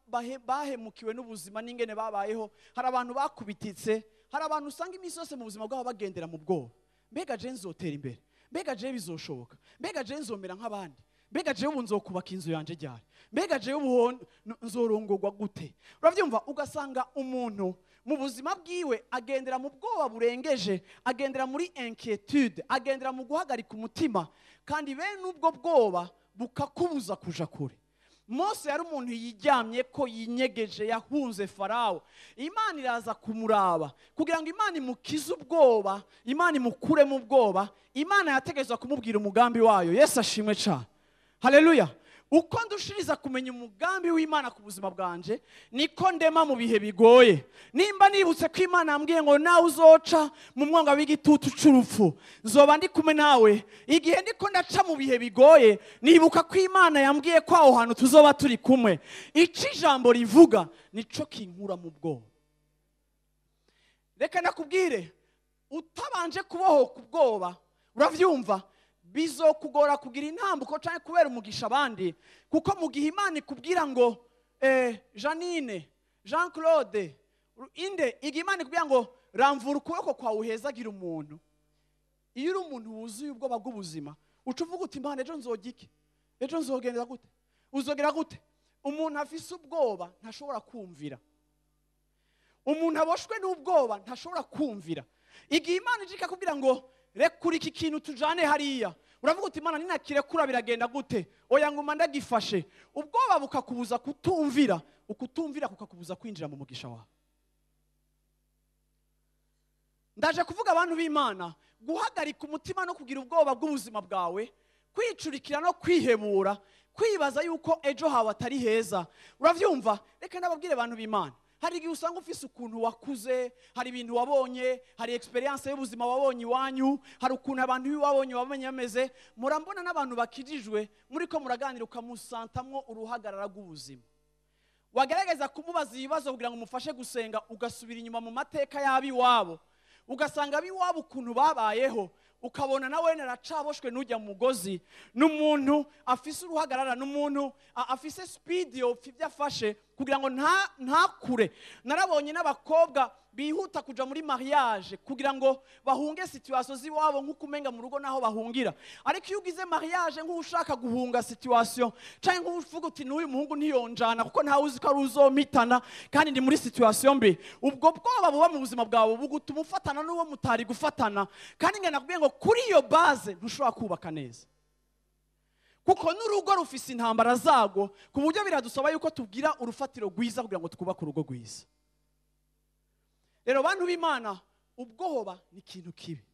[SPEAKER 2] bari bahemukiwe n'ubuzima n'ingene babayeho, hari abantu bakubititse, hari abantu usanga iminsi yose mu buzima bwabo bagendera mu bwoba. Mbega je nzotera imbere, mbega je bizoshoboka, mbega je nzomera nk'abandi, mbega je ubu nzokubaka inzu yanje ryari, mbega je ubu nzorongorwa gute. Uravyumva? Ugasanga umuntu mu buzima bwiwe agendera mu bwoba burengeje, agendera muri inquiétude, agendera mu guhagarika umutima, kandi bene ubwo bwoba bukakubuza kuja kure. Mose yari umuntu yiryamye ko yinyegeje, yahunze Farao. Imana iraza kumuraba kugira ngo Imana imukize ubwoba, Imana imukure mu bwoba. Imana yategerezwa kumubwira umugambi wayo. Yesu ashimwe cyane. Haleluya. Uko ndushiriza kumenya umugambi w'Imana ku buzima bwanje, niko ndema mu bihe bigoye. Nimba nibutse ko Imana yambwiye ngo nawe uzoca mu mwonga w'igitutu c'urupfu, nzoba ndi kumwe nawe. Igihe ndiko ndaca mu bihe bigoye, nibuka ko Imana yambwiye ko aho hantu tuzoba turi kumwe. Ico ijambo rivuga nico kinkura mu bwoba. Reka nakubwire, utabanje kubohoka ubwoba, uravyumva, bizokugora kugira intambuko canke kubera umugisha abandi. Kuko mu gihe Imana ikubwira ngo Janine, Jean Claude, inde, igihe Imana ikubwira ngo ramvura ukuboko kwawe uhezagira umuntu, iyo uri umuntu wuzuye ubwoba bw'ubuzima, uca uvuga uti Imana ejo nzojya iki, ejo nzogenda gute, uzogera gute. Umuntu afise ubwoba ntashobora kumvira. Umuntu aboshwe n'ubwoba ntashobora kumvira. Igihe Imana ije ikakubwira ngo rekura iki kintu tujane hariya, uravuga uti Imana ninakirekura biragenda gute, oya nguma ndagifashe. Ubwoba bukakubuza kutumvira, ukutumvira kukakubuza kwinjira mu mugisha wawe. Ndaje kuvuga abantu b'Imana, guhagarika umutima no kugira ubwoba bw'ubuzima bwawe, kwicurikira no kwihebura, kwibaza yuko ejo hawe atari heza. Uravyumva? Reka nababwire abantu b'Imana, hari igihe usanga ufise ukuntu wakuze, hari ibintu wabonye, hari experience y'ubuzima wabonye iwanyu, hari ukuntu abantu wabonye wamenye bameze. Murambona n'abantu bakijijwe muriko muraganira ukamusantamwo uruhagarara rw'ubuzima. Wagerageza kumubaza ibibazo kugira ngo umufashe gusenga, ugasubira inyuma mu mateka y'abiwabo, ugasanga abiwabo ukuntu babayeho, ukabona nawe naracaboshwe n'ujya mu mugozi, n'umuntu afise uruhagarara, n'umuntu afise speed yopfa ibyo afashe kugira ngo ntakure. Narabonye n'abakobwa bihuta kuja muri mariage kugira ngo bahunge situation z'iwabo, nk'uko umenga mu rugo naho bahungira. Ariko iyo ugize mariage nk'ushaka guhunga situation, canke nk'uvuga uti n'uyu muhungu ntiyonjana kuko ntawe uzi ko ari uzomitana kandi ndi muri situation mbi, ubwo bwoba buba mu buzima bwawe bugutuma ufatana n'uwo mutari gufatana. Kandi ngenda nakubwiye ngo kuri iyo base ntushobora kubaka neza, kuko n'urugo rufise intambara zago, ku buryo biradusaba yuko tubwira urufatiro rwiza kugira ngo twubake urugo rwiza. Rero bantu b'Imana, ubwoba ni ikintu kibi.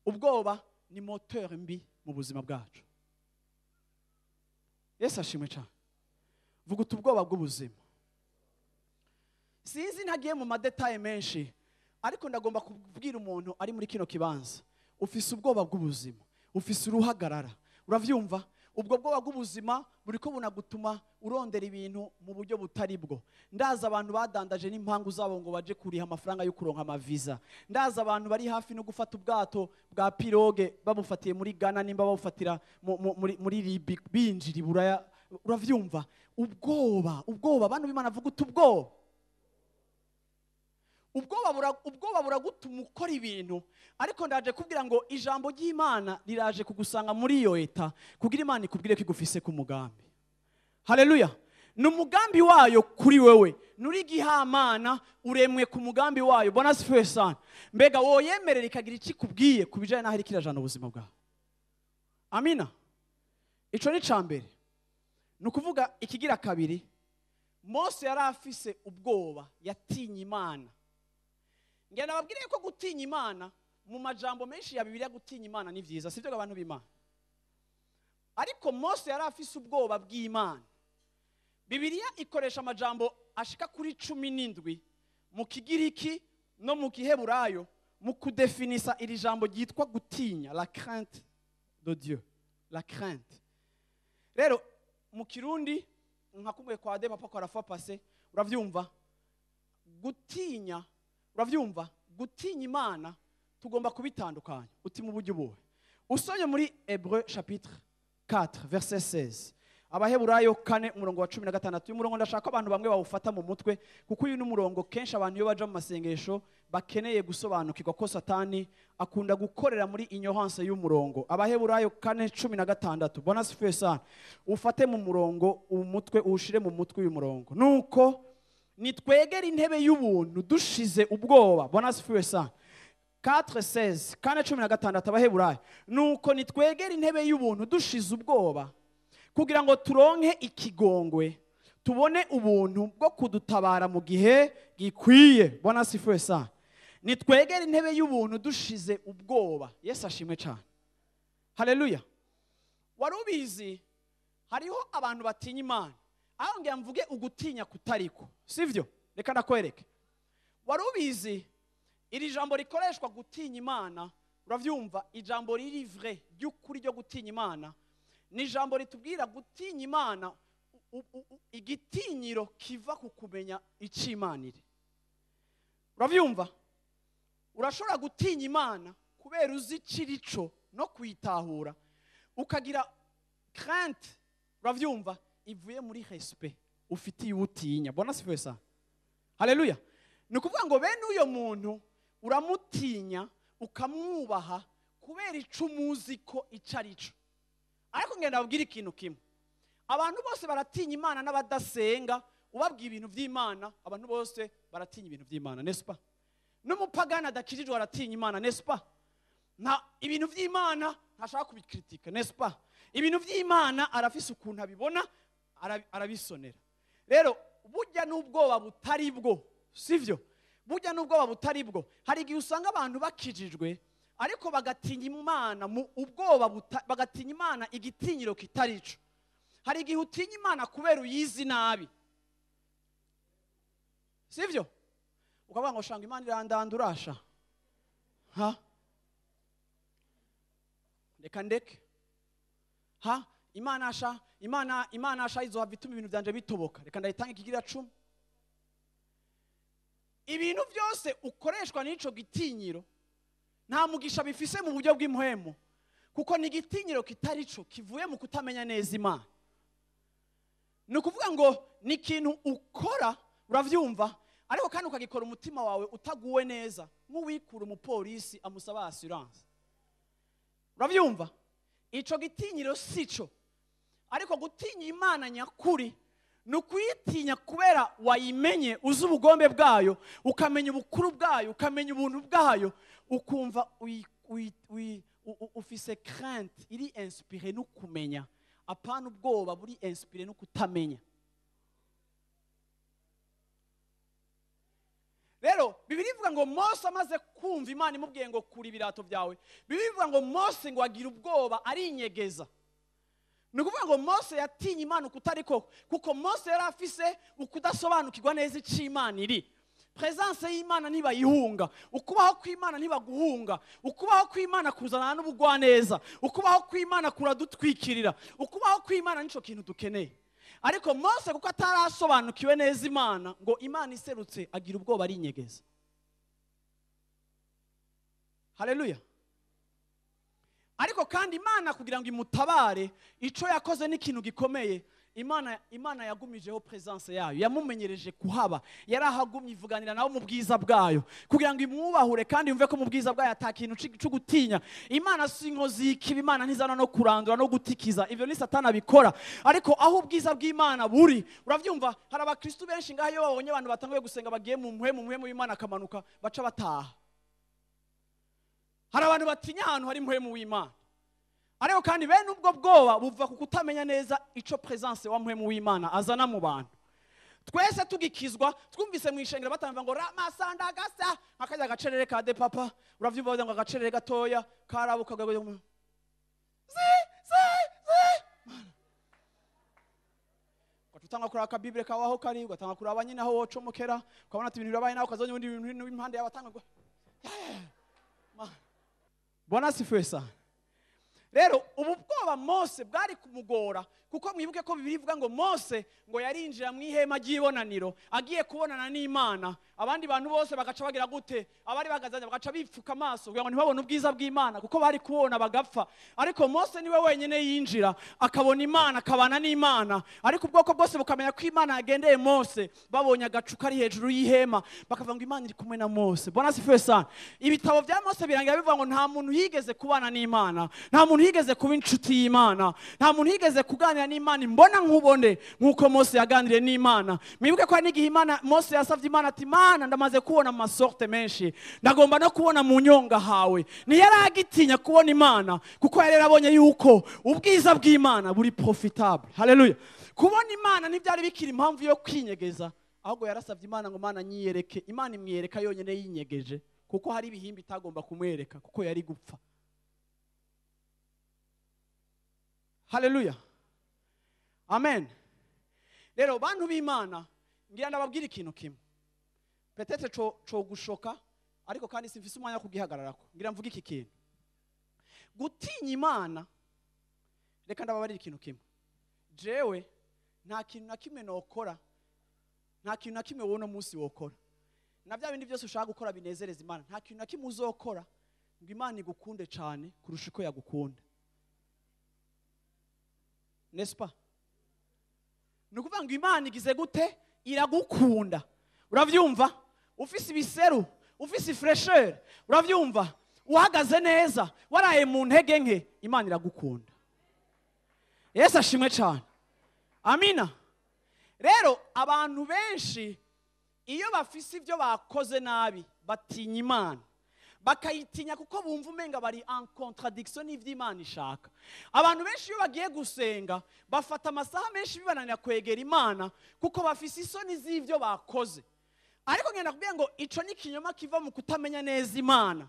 [SPEAKER 2] Ubwoba ni moteur mbi mu buzima bwacu. Yesu ashimwe cyane. Vuga uti ubwoba bw'ubuzima. Sinzi ntagiye mu madetaye menshi, ariko ndagomba kubwira umuntu ari muri kino kibanza, ufise ubwoba bw'ubuzima, ufise uruhagarara. Uravyumva? Ubwo bwoba bw'ubuzima buriko bunagutuma urondera ibintu mu buryo butari bwo. Ndaza abantu badandaje n'impangu zabo ngo baje kuriha amafaranga yo kuronka amaviza. Ndaza abantu bari hafi no gufata ubwato bwa pirogue babufatiye muri Ghana, nimba babufatira muri Libya binjira Buraya. Uravyumva? Ubwoba, ubwoba, abantu b'Imana vuga uti ubwoba. Ubwoba buragutuma ukora ibintu, ariko ndaje kubwira ngo ijambo ry'Imana riraje kugusanga muri iyo état kugira Imana ikubwire ko igufise ku mugambi. Haleluya. Ni umugambi wayo kuri wewe, nuri gihamana, uremwe ku mugambi wayo. Bwana asifiwe sana. Mbega woyemerera ikagira iki kubwiye ku bijanye n'aho iriko irajana ubuzima bwawe? Amina. Ico ni ca mbere. Ni ukuvuga ikigira kabiri, Mose yari afise ubwoba, yatinye Imana. Ngenda nababwire ko gutinya Imana mu majambo menshi ya Bibiliya, gutinya Imana ni vyiza, sivyo abantu b'Imana? Ariko Mose yari afise ubwoba bw'Imana. Bibiliya ikoresha amajambo ashika kuri 17 mu Kigiriki no mu Giheburayo mu kudefinisa iri jambo ryitwa gutinya, la crainte de Dieu, la crainte. Rero mu Kirundi, nka kumwe kwa de papa kwa fois passé, uravyumva, gutinya, uravyumva, gutinya Imana tugomba kubitandukanya. Uti mu buryo buhe? Usomye muri Hébreu chapitre 4 verset 16, Abaheburayo 4 umurongo wa 16. Uyu murongo ndashaka abantu bamwe bawufata mu mutwe, kuko uyu ni umurongo kenshi abantu iyo baja mu masengesho bakeneye gusobanukirwa, ko Satani akunda gukorera muri ignorance y'umurongo. Abaheburayo 4:16. Bwana asifiwe sana. Ufate mu murongo umutwe, uwushire mu mutwe uyu murongo. Nuko nitwegera intebe y'ubuntu dushize ubwoba. Bwana asifiwe sana. 4:16, 4:16, Abaheburayo. Nuko nitwegera intebe y'ubuntu dushize ubwoba, kugira ngo turonke ikigongwe, tubone ubuntu bwo kudutabara mu gihe gikwiye. Bwana asifiwe sana. Nitwegera intebe y'ubuntu dushize ubwoba. Yesu ashimwe cyane. Haleluya. Wari ubizi hariho abantu batinya Imana? Aho ngira mvuge ugutinya kutariko, sivyo? Reka ndakwereke. Wari ubizi iri jambo rikoreshwa gutinya Imana? Uravyumva, ijambo riri vrai ry'ukuri ryo gutinya Imana ni ijambo ritubwira gutinya Imana, igitinyiro kiva ku kumenya icyo Imana iri. Uravyumva, urashobora gutinya Imana kubera uzi icirico no kuyitahura, ukagira crainte, uravyumva, ivuye muri respect ufitiye utinya. Bwana asifiwe sana. Haleluya. Ni ukuvuga ngo bene uyo muntu uramutinya, ukamwubaha kubera ico umuzi ko ico ari cyo. Ariko ngenda babwira ikintu kimwe: abantu bose baratinya Imana n'abadasenga. Ubabwiye ibintu by'Imana, abantu bose baratinya ibintu by'Imana, n'est-ce pas? N'umupagani adakijijwe aratinya Imana, n'est-ce pas? Nta ibintu by'Imana ntashaka kubikritika, n'est-ce pas? Ibintu by'Imana arafise ukuntu abibona, arabisonera. Rero burya n'ubwoba butari bwo, sivyo? Burya n'ubwoba butari bwo. Hari igihe usanga abantu bakijijwe ariko bagatinya Imana mu ubwoba, bagatinya Imana igitinyiro kitari ico. Hari igihe utinya Imana kubera uyizi nabi, sivyo? Ukavuga ngo shanga Imana irandandurasha, ha, reka ndeke, ha, Imana asha, Imana asha izohava ituma ibintu byanje bitoboka, reka ndayitanga ikigira 10. Ibintu byose ukoreshwa n'ico gitinyiro nta mugisha bifise mu buryo bw'impwemu, kuko ni igitinyiro kitari cyo kivuye mu kutamenya neza Imana. Ni ukuvuga ngo ni ikintu ukora, uravyumva, ariko kandi ukagikora umutima wawe utaguwe neza, nk'uwikura umupolisi amusaba assurance. Uravyumva, ico gitinyiro sico. Ariko gutinya Imana nyakuri ni ukuyitinya kubera wayimenye, uzi ubugombe bwayo, ukamenya ubukuru bwayo, ukamenya ubuntu bwayo, ukumva ufise crainte iri inspiré no kumenya, apana ubwoba buri inspiré no kutamenya. Rero Bibiliya ivuga ngo Mose amaze kumva Imana imubwiye ngo kura ibirato byawe, Bibiliya ivuga ngo Mose ngo agira ubwoba, arinyegeza. Ni ukuvuga ngo Mose yatinye Imana ukutariko, kuko Mose yari afise ukudasobanukirwa neza icyo Imana iri. Presence y'Imana ntibayihunga, ukubaho kw'Imana ntibaguhunga, ukubaho kw'Imana kuzana n'ubugwaneza, ukubaho kw'Imana kuradutwikirira, ukubaho kw'Imana nico kintu dukeneye. Ariko Mose kuko atarasobanukiwe neza Imana, ngo Imana iserutse agira ubwoba, arinyegeza. Haleluya. Ariko kandi Imana kugira ngo imutabare, ico yakoze ni ikintu gikomeye. Imana yagumijeho presence yayo, yamumenyereje kuhaba, yarahagumye ivuganira nawe mu bwiza bwayo kugira ngo imwubahure kandi yumve ko mu bwiza bwayo ata kintu cyo gutinya. Imana si inkozi y'ikibi, Imana ntizana no kurandura no gutikiza, ivyo ni Satani abikora. Ariko aho ubwiza bw'Imana buri, uravyumva, hari abakristo benshi ngaho iyo babonye abantu batanguye gusenga bagiye mu mpwemu w'Imana akamanuka baca bataha. Hari abantu batinya ahantu hari mpwemu w'Imana. Ariko kandi bene ubwo bwoba buva ku kutamenya neza ico presence wa mpwemu w'Imana azana mu bantu. Twese tugikizwa twumvise mu ishengero batamva ngo ramasandagasa akajya gacerere ka de papa, uravyumva bavuga ngo agacerere gatoya karabuka gago zi zi zi. Utanga kuri aka Bible kawaho kari, ugatanga kuri abanyina aho wocomokera, ukabona ati ibintu birabaye nawe ukazonya ubundi bintu impande y'abatanga. Bwana asifiwe sana. Rero ubu bwoba Mose bwari kumugora, kuko mwibuke ko Bibiliya ivuga ngo Mose ngo yarinjira mu ihema ry'ibonaniro agiye kubonana n'Imana, abandi bantu bose bagaca bagira gute? Abari bagazanye bagaca bipfuka amaso kugira ngo ntibabone ubwiza bw'Imana, kuko bari kubona bagapfa. Ariko Mose niwe wenyine yinjira akabona Imana, akabana n'Imana. Ariko ubwoko bwose bukamenya ko Imana yagendeye Mose, babonye agacu kari hejuru y'ihema bakavuga ngo Imana iri kumwe na Mose. Bwana asifiwe sana. Ibitabo bya Mose birangira bivuga ngo nta muntu yigeze kubana n'Imana, nta muntu yigeze kuba inshuti y'Imana, nta muntu yigeze kuganira n'Imana imbona nkubone nkuko Mose yaganiriye n'Imana. Mwibuke ko n'igihe Imana Mose yasavye Imana ati Mana ndamaze kubona amasorte menshi, ndagomba no kubona mu nyonga hawe. Ntiyaragitinya kubona Imana kuko yari yarabonye yuko ubwiza bw'Imana buri profitable. Haleluya. Kubona Imana ntibyari bikiri impamvu yo kwinyegeza, ahubwo yarasavye Imana ngo Mana nyiyereke. Imana imwiyereka yonyene yinyegeje, kuko hari ibihimba itagomba kumwereka kuko yari gupfa. Haleluya. Amen. Rero bantu b'Imana ngira ndababwira ikintu kimwe. Peut-être co gushoka, ariko kandi simfise umwanya wo kugihagararako. Ngira mvuge iki kintu. Gutinya Imana, reka ndababarira ikintu kimwe. Jewe nta kintu na kimwe nokora, nta kintu na kimwe wowe no munsi wokora. Na bya bindi byose ushaka gukora binezereza Imana, nta kintu na kimwe uzokora ngo Imana igukunde cyane kurusha uko yagukunda. N'est-ce pas? Nukuvuga ngo Imana igize gute? Iragukunda. Uravyumva? Ufise ibiseru, ufise fraîcheur, uravyumva? Uhagaze neza, waraye mu ntege nke, Imana iragukunda. Yesu ashimwe cyane. Amina. Rero abantu benshi iyo bafise ibyo bakoze nabi batinya Imana. Bakayitinya kuko bumva umenga bari en contradiction n'ivyo Imana ishaka. Abantu benshi iyo bagiye gusenga bafata amasaha menshi bibananira kwegera Imana kuko bafise isoni z'ivyo bakoze. Ariko ngenda kubwira ngo ico ni kinyoma kiva mu kutamenya neza Imana.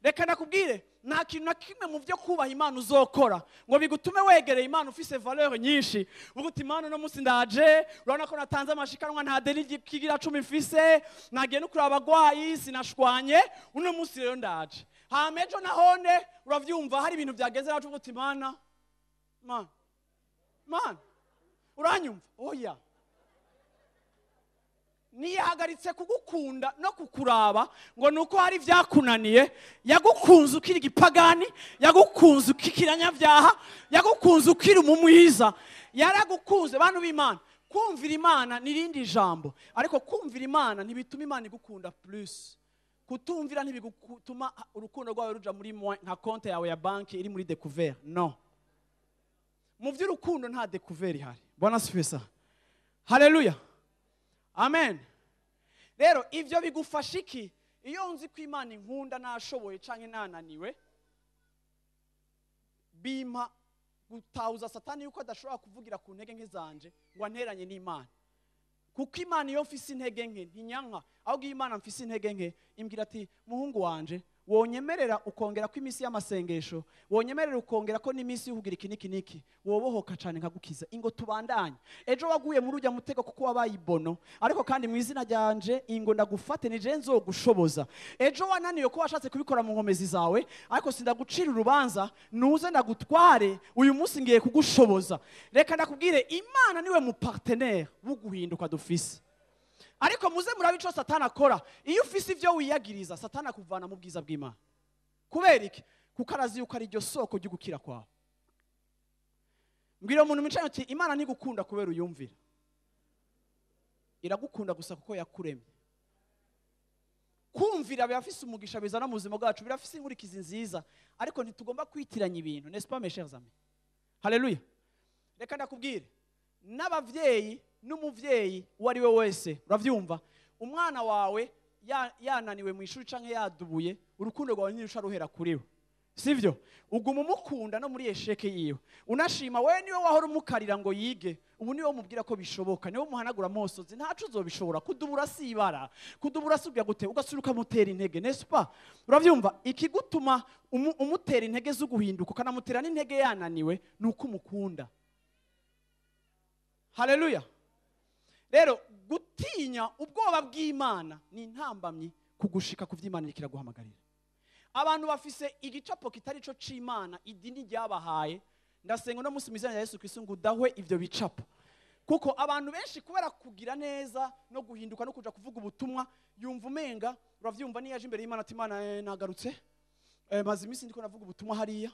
[SPEAKER 2] Reka nakubwire, nta kintu na kimwe mu byo kubaha Imana uzokora ngo bigutume wegereye Imana ufise valeur nyinshi. Uvuga uti Imana no munsi ndaje, urabona ko natanze amashikanwa, nta deni kigira 10 mfise, nagiye no kuraba abagwayi sinashwanye, uno munsi rero ndaje. Hama ejo nahone uravyumva hari ibintu byageze nacu, uvuga uti Imana, Mana, Mana, uranyumva? Oya. Niyahagaritse kugukunda no kukuraba ngo nuko hari vyakunaniye. Yagukunze ukiri igipagani, yagukunze ukikiranyavyaha, yagukunze ukiri umumwiza, yaragukunze. Bantu b'Imana, kumvira Imana nirindi jambo, ariko kumvira Imana ntibituma Imana igukunda plus. Kutumvira ntibigutuma urukundo rwawe ruja muri moins nka konte yawe ya banki iri muri découvert. No, mu vy'urukundo nta découvert ihari. Bwana asifiwe sana. Haleluya. Amen. Rero ivyo bigufasha iki? Iyo nzi ko Imana inkunda nashoboye canke nananiwe, bimpa gutahuza Satani yuko adashobora kuvugira ku ntege nke zanje ngo anteranye n'Imana. Kuko Imana iyo mfise intege nke ntinyanka, ahubwo iyo Imana mfise intege nke imbwira ati muhungu wanje, wonyemerera ukongera ko iminsi y'amasengesho, wonyemerera ukongera ko n'iminsi y'ukugira iki niki niki, wobohoka cyane nkagukiza. Ingo tubandanye. Ejo waguye muri ujya mutego kuko wabaye ibono, ariko kandi mu izina ryanje ingo ndagufate nije nzogushoboza. Ejo wananiwe ko washatse kubikora mu nkomezi zawe, ariko sindagucira urubanza, nuze ndagutware, uyu munsi ngiye kugushoboza. Reka ndakubwire, Imana niwe mu partenaire w'uguhinduka dufise. Ariko muze murabe ico Satani akora. Iyo ufise ivyo wiyagiriza, Satani akuvana mu bwiza bw'Imana. Kubera iki? Kuko arazi yuko ari iryo soko ry'ugukira kwawe. Mbwira umuntu mwicaye uti Imana ntigukunda kubera uyumvira, iragukunda gusa kuko yakuremye. Kumvira birafise umugisha bizana mu buzima bwacu, birafise inkurikizi nziza, ariko ntitugomba kwitiranya ibintu, n'est-ce pas mes chers amis? Haleluya. Reka ndakubwire, n'abavyeyi n'umuvyeyi uwo ari we wese, uravyumva, umwana wawe yananiwe mu ishuri canke yadubuye, urukundo rwawe ntirusha ruhera kuri we, sivyo? Uguma umukunda no muri échec yiwe, unashima wewe niwe wahora umukarira ngo yige, ubu niwe umubwira ko bishoboka, niwe umuhanagura amosozi, ntaco uzobishobora, kudubura si ibara, kudubura si ubya gute, ugasubira ukamutera intege, n'est-ce pas? Uravyumva, ikigutuma umutera intege zo guhinduka, ukanamutera n'intege yananiwe, ni uko umukunda. Haleluya. Rero gutinya ubwoba bw'Imana ni intambamyi kugushika ku vy'Imana iriko iraguhamagarira. Abantu bafise igicapo kitari ico c'Imana, idini ryabahaye. Ndasenga uno munsi mu izina rya Yesu Kristo ngo udahwe ivyo bicapo, kuko abantu benshi kubera kugira neza no guhinduka no kuja kuvuga ubutumwa, yumva umenga, uravyumva, niyo yaje imbere y'Imana ati Imana, nagarutse, maze iminsi ndiko navuga ubutumwa hariya,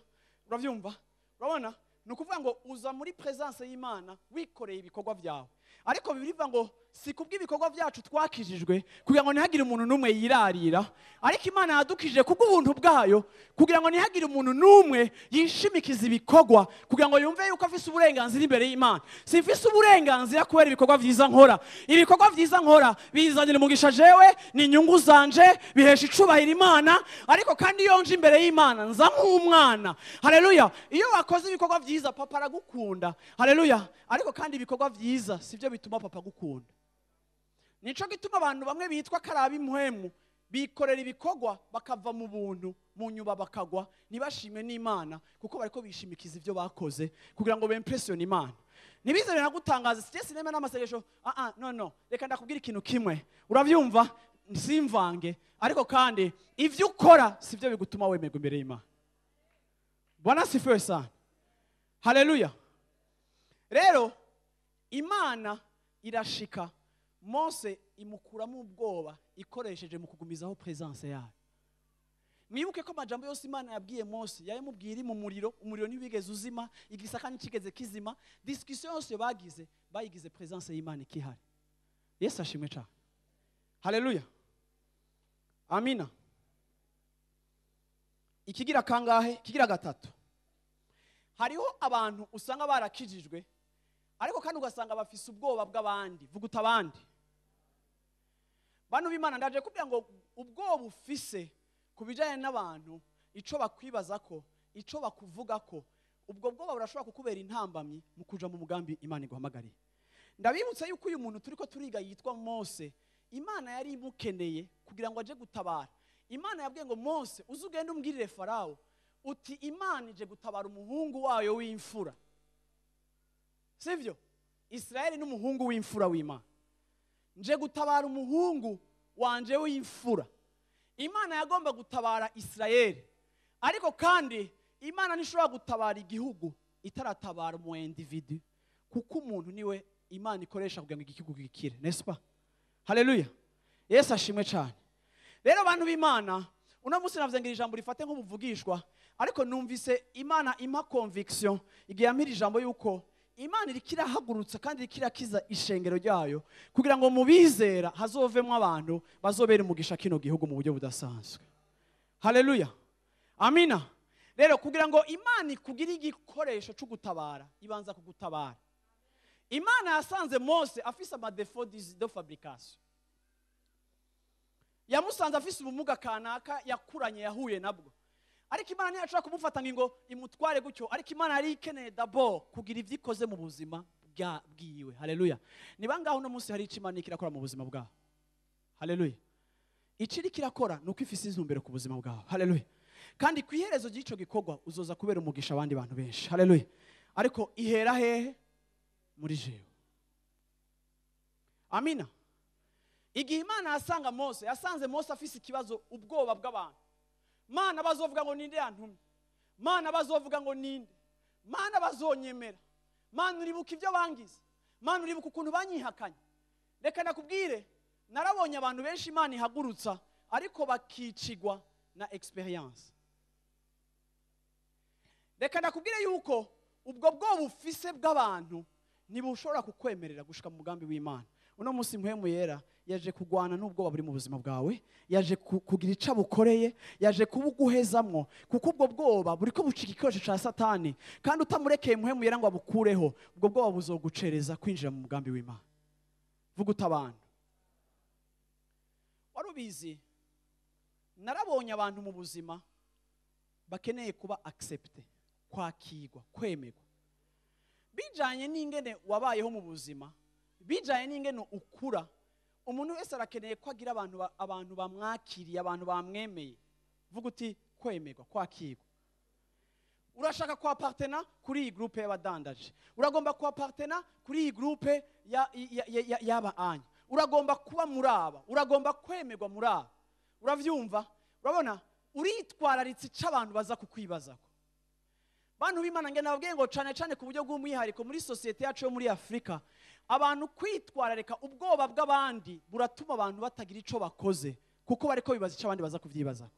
[SPEAKER 2] uravyumva, urabona. Ni ukuvuga ngo uza muri présence y'Imana wikoreye ibikorwa byawe, ariko Bibiliya ivuga ngo si kubw'ibikorwa byacu twakijijwe, kugira ngo ntihagire umuntu n'umwe yirarira, ariko Imana yadukijije kubw'ubuntu bwayo, kugira ngo ntihagire umuntu n'umwe yishimikiza ibikorwa, kugira ngo yumve yuko afise uburenganzira imbere y'Imana. Simfise uburenganzira kubera ibikorwa vyiza nkora. Ibikorwa vyiza nkora bizanira umugisha jewe, ni inyungu zanje, bihesha icubahiro Imana, ariko kandi iyo nje imbere y'Imana nza nk'umwana. Haleluya. Iyo wakoze ibikorwa vyiza papa aragukunda. Haleluya. Ariko kandi ibikorwa vyiza sivyo bituma papa agukunda. Nico gituma abantu bamwe bitwa karabi impwemu bikorera ibikorwa bakava mu buntu, mu nyuba bakagwa, ntibashime n'Imana, kuko bariko bishimikiza ivyo bakoze kugira ngo bempressione Imana. Nibize biragutangaza, sije sinema n'amasengesho. Ah ah, no no, reka ndakubwira ikintu kimwe, uravyumva, simvange, ariko kandi ivyo ukora sivyo bigutuma wemerwa imbere y'Imana. Bwana sifiwe sana. Haleluya. Rero Imana irashika Mose imukuramo ubwoba ikoresheje mu kugumizaho présence yayo. Mwibuke ko amajambo yose Imana yabwiye Mose yayamubwiye iri mu muriro, umuriro ntiwigeze uzima, igisaka ntikigeze kizima, discussion yose bagize bayigize présence y'Imana ikihari. Yesu ashimwe cyane. Haleluya. Amina. Ikigira kangahe? Ikigira gatatu. Hariho abantu usanga barakijijwe, ariko kandi ugasanga bafise ubwoba bw'abandi. Vuga uti abandi. Bantu b'Imana, ndaje kubwira ngo ubwoba ufise ku bijanye n'abantu, ico bakwibaza ko, ico bakuvuga ko, ubwo bwoba burashobora kukubera intambamyi mu kuja mu mugambi Imana iguhamagariye. Ndabibutsa yuko uyu muntu turiko turiga yitwa Mose, Imana yari imukeneye kugira ngo aje gutabara. Imana yabwiye ngo Mose, uze ugende umbwirire Farawo uti Imana ije gutabara umuhungu wayo w'imfura. Sivyo? Israeli n'umuhungu w'imfura w'Imana. Nje gutabara umuhungu wanje w'imfura. Imana yagomba gutabara Israeli, ariko kandi Imana ntishobora gutabara igihugu itaratabara umu individu, kuko umuntu niwe Imana ikoresha kugira ngo igihugu gikire, n'est-ce pas? Haleluya. Yesu ashimwe cyane. Rero bantu b'Imana, uno munsi navuze ngo ijambo rifate nk'ubuvugishwa, ariko numvise Imana impa conviction igihe yampira ijambo yuko Imana iriko irahagurutsa kandi iriko irakiza ishengero ryayo kugira ngo mu bizera hazovemwo abantu bazobera umugisha kino gihugu mu buryo budasanzwe. Haleluya. Amina. Rero kugira ngo Imana ikugire igikoresho cyo gutabara, ibanza kugutabara. Imana yasanze Mose afise ama défauts de fabrication. Yamusanze afise ubumuga kanaka yakuranye, yahuye nabwo. Ariko Imana ntiyashobora kumufata ngo imutware gutyo, ariko Imana yari ikeneye d'abord kugira ivyo ikoze mu buzima bwiwe. Haleluya. Ni bangaho uno munsi hari ico Imana iriko irakora mu buzima bwawe? Haleluya. Ico iriko irakora ni uko ifise intumbero ku buzima bwawe. Haleluya. Kandi ku iherezo ry'ico gikorwa uzoza kubera umugisha abandi bantu benshi. Haleluya. Ariko ihera hehe? Muri jewe. Amina. Igihe Imana yasanga Mose, yasanze Mose afise ikibazo, ubwoba bw'abantu. Mana bazovuga ngo ninde yantumye? Mana bazovuga ngo ninde? Mana bazonyemera? Mana uribuka ibyo bangize? Mana uribuka ukuntu banyihakanye? Reka nakubwire, narabonye abantu benshi Imana ihagurutsa ariko bakicigwa na experience. Reka nakubwire yuko Ubwo bwoba ufise bw'abantu ntibushobora kukwemerera gushika mu mugambi w'Imana. Uno munsi Mpwemu Yera yaje kugwana n'ubwoba buri mu buzima bwawe, yaje kugira ico bukoreye, yaje kubuguhezamwo, kuko ubwo bwoba buriko bucika igikoresho ca Satani, kandi utamurekeye Mpwemu Yera ngo abukureho, ubwo bwoba buzogucereza kwinjira mu mugambi w'Imana. Vuga uti abantu. Warubizi, narabonye abantu mu buzima bakeneye kuba accepté, kwakirwa, kwemerwa. Bijanye n'ingene wabayeho mu buzima, bijanye n'ingene ukura, umuntu wese arakeneye ko agira abantu bamwakiriye, abantu bamwemeye. Vuga uti kwemerwa, kwakirwa. Urashaka kuappartena kuri iyi groupe y'abadandaje, uragomba kuappartena kuri iyi groupe y'aba anya, uragomba kuba muri aba, uragomba kwemerwa muri aba. Uravyumva? Urabona uritwararitse ico abantu baza kukwibazako. Bantu b'Imana, nge nababwiye ngo cane cane ku buryo bw'umwihariko muri societe yacu yo muri Afrika, abantu kwitwararika ubwoba bw'abandi buratuma abantu batagira ico bakoze, kuko bariko bibaza ico abandi baza kuvyibazako.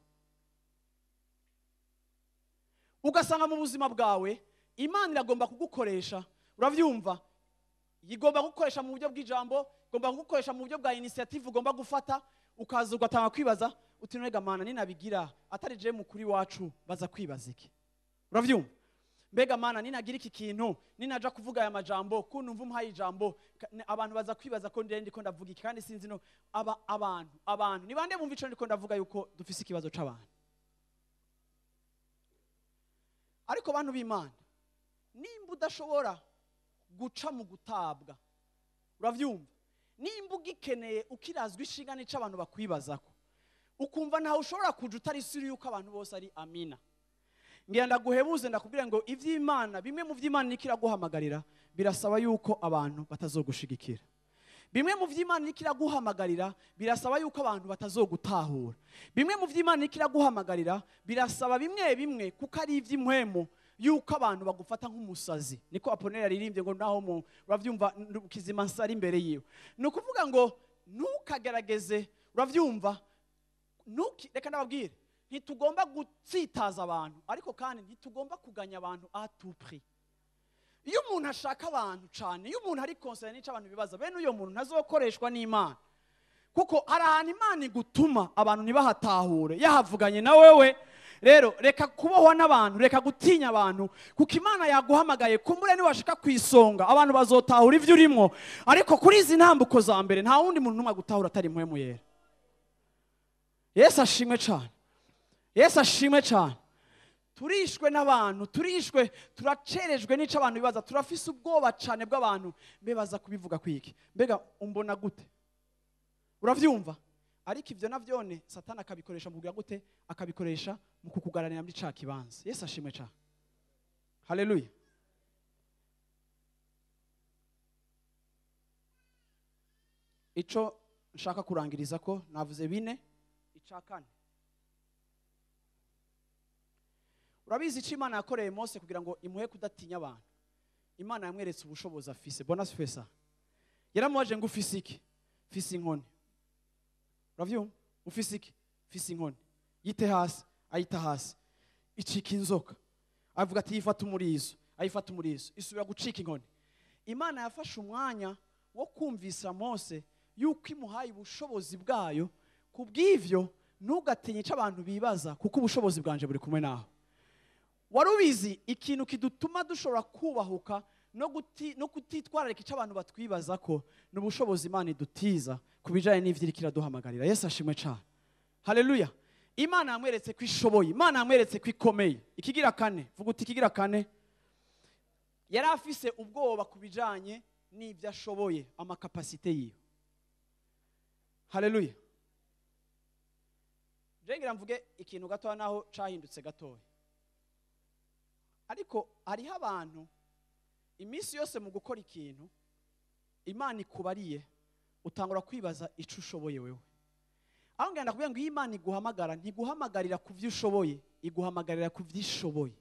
[SPEAKER 2] Ugasanga mu buzima bwawe Imana iragomba kugukoresha, uravyumva? Igomba kugukoresha mu buryo bw'ijambo, igomba kugukoresha mu buryo bwa initiative ugomba gufata, ukaza ugatanga kwibaza uti none Mana ninabigira atari je mukuri wacu baza kwibaza iki? Uravyumva? Mbega Mana ninagira iki kintu, ninaja kuvuga aya majambo, kunumva umuhaye ijambo, abantu baza kwibaza ko ndende ndiko ndavuga iki, kandi sinzi no aba abantu ni bande bumva ico ndiko ndavuga yuko dufise ikibazo c'abantu. Ariko bantu b'Imana, nimba udashobora guca mu gutabwa, uravyumva? Nimba ugikeneye ukirazwa ishinga n'ico abantu bakwibazako, ukumva ntawe ushobora kuja utari suri yuko abantu bose ari amina, ngira ndaguhebuze ndakubwira ngo ivy'Imana, bimwe mu vy'Imana nikiraguhamagarira birasaba yuko abantu batazogushigikira. Bimwe mu vy'Imana nikiraguhamagarira birasaba yuko abantu batazogutahura. Bimwe mu vy'Imana nikiraguhamagarira birasaba bimwe bimwe, kuko ari ivy'impwemu, yuko abantu bagufata nk'umusazi. Niko Apollinaire yaririmbye ngo naho mu uravyumva kizima nsari imbere yiwe. Ni ukuvuga ngo ntukagerageze, uravyumva? Reka ndababwire, ntitugomba gutsitaza abantu, ariko kandi ntitugomba kuganya abantu à tout prix. Iyo umuntu ashaka abantu cyane, iyo umuntu ari concerned n'ico abantu bibaza, bene uyo muntu ntazokoreshwa n'Imana. Kuko hari ahantu Imana igutuma abantu ntibahatahure, yahavuganye na wewe. Rero reka kubohwa n'abantu, reka gutinya abantu, kuko Imana yaguhamagaye. Kumbure niwashika kwisonga abantu bazotahura ivyo urimo, ariko kuri izi ntambuko za mbere nta wundi muntu numwe agutahura atari Mpwemu Yera. Yesu ashimwe cyane. Yesu ashimwe cyane. Turishwe n'abantu, turishwe, turacerejwe n'ico abantu bibaza, turafise ubwoba cyane bw'abantu. Mbe baza kubivuga kwiki? Mbega umbona gute? Uravyumva? Ariko ivyo navyone Satani akabikoresha mu kugira gute? Akabikoresha mu kukugaranira muri ca kibanza. Yesu ashimwe cyane. Haleluya. Ico nshaka kurangiriza ko navuze bine, ica kane. Urabizi ico Imana yakoreye Mose kugira ngo imuhe kudatinya abantu. Imana yamweretse ubushobozi afise. Bona sifesa. Yaramubaje ngo ufise iki? Fise inkoni. Uravyumva? Ufise iki? Fise inkoni. Yite hasi, ayita hasi. Icika inzoka. Avuga ati yifata umurizo, ayifata umurizo. Isubira gucika inkoni. Imana yafashe umwanya wo kumvisa Mose yuko imuhaye ubushobozi bwayo. Kubw'ivyo ntugatinye ico abantu bibaza, kuko ubushobozi bwanje buri kumwe nawe. Warubizi ikintu kidutuma dushobora kubahuka no kutitwararika ico abantu batwibaza ko n'ubushobozi Imana idutiza kubijanye n'ivyo iriko iraduhamagarira. Yesu ashimwe cyane. Haleluya. Imana yamweretse ko ishoboye, Imana yamweretse ko ikomeye. Ikigira kane, vuga uti ikigira kane. Yari afise ubwoba kubijanye n'ivyo ashoboye, amakapasite yiwe. Haleluya. Ngira mvuge ikintu gatoya naho cahindutse gatoya. Ariko hariho abantu iminsi yose mu gukora ikintu Imana ikubariye utangura kwibaza ico ushoboye wewe. Aho ngenda kubwira ngo iyo Imana iguhamagara, ntiguhamagarira ku vyo ushoboye, iguhamagarira ku vyishoboye.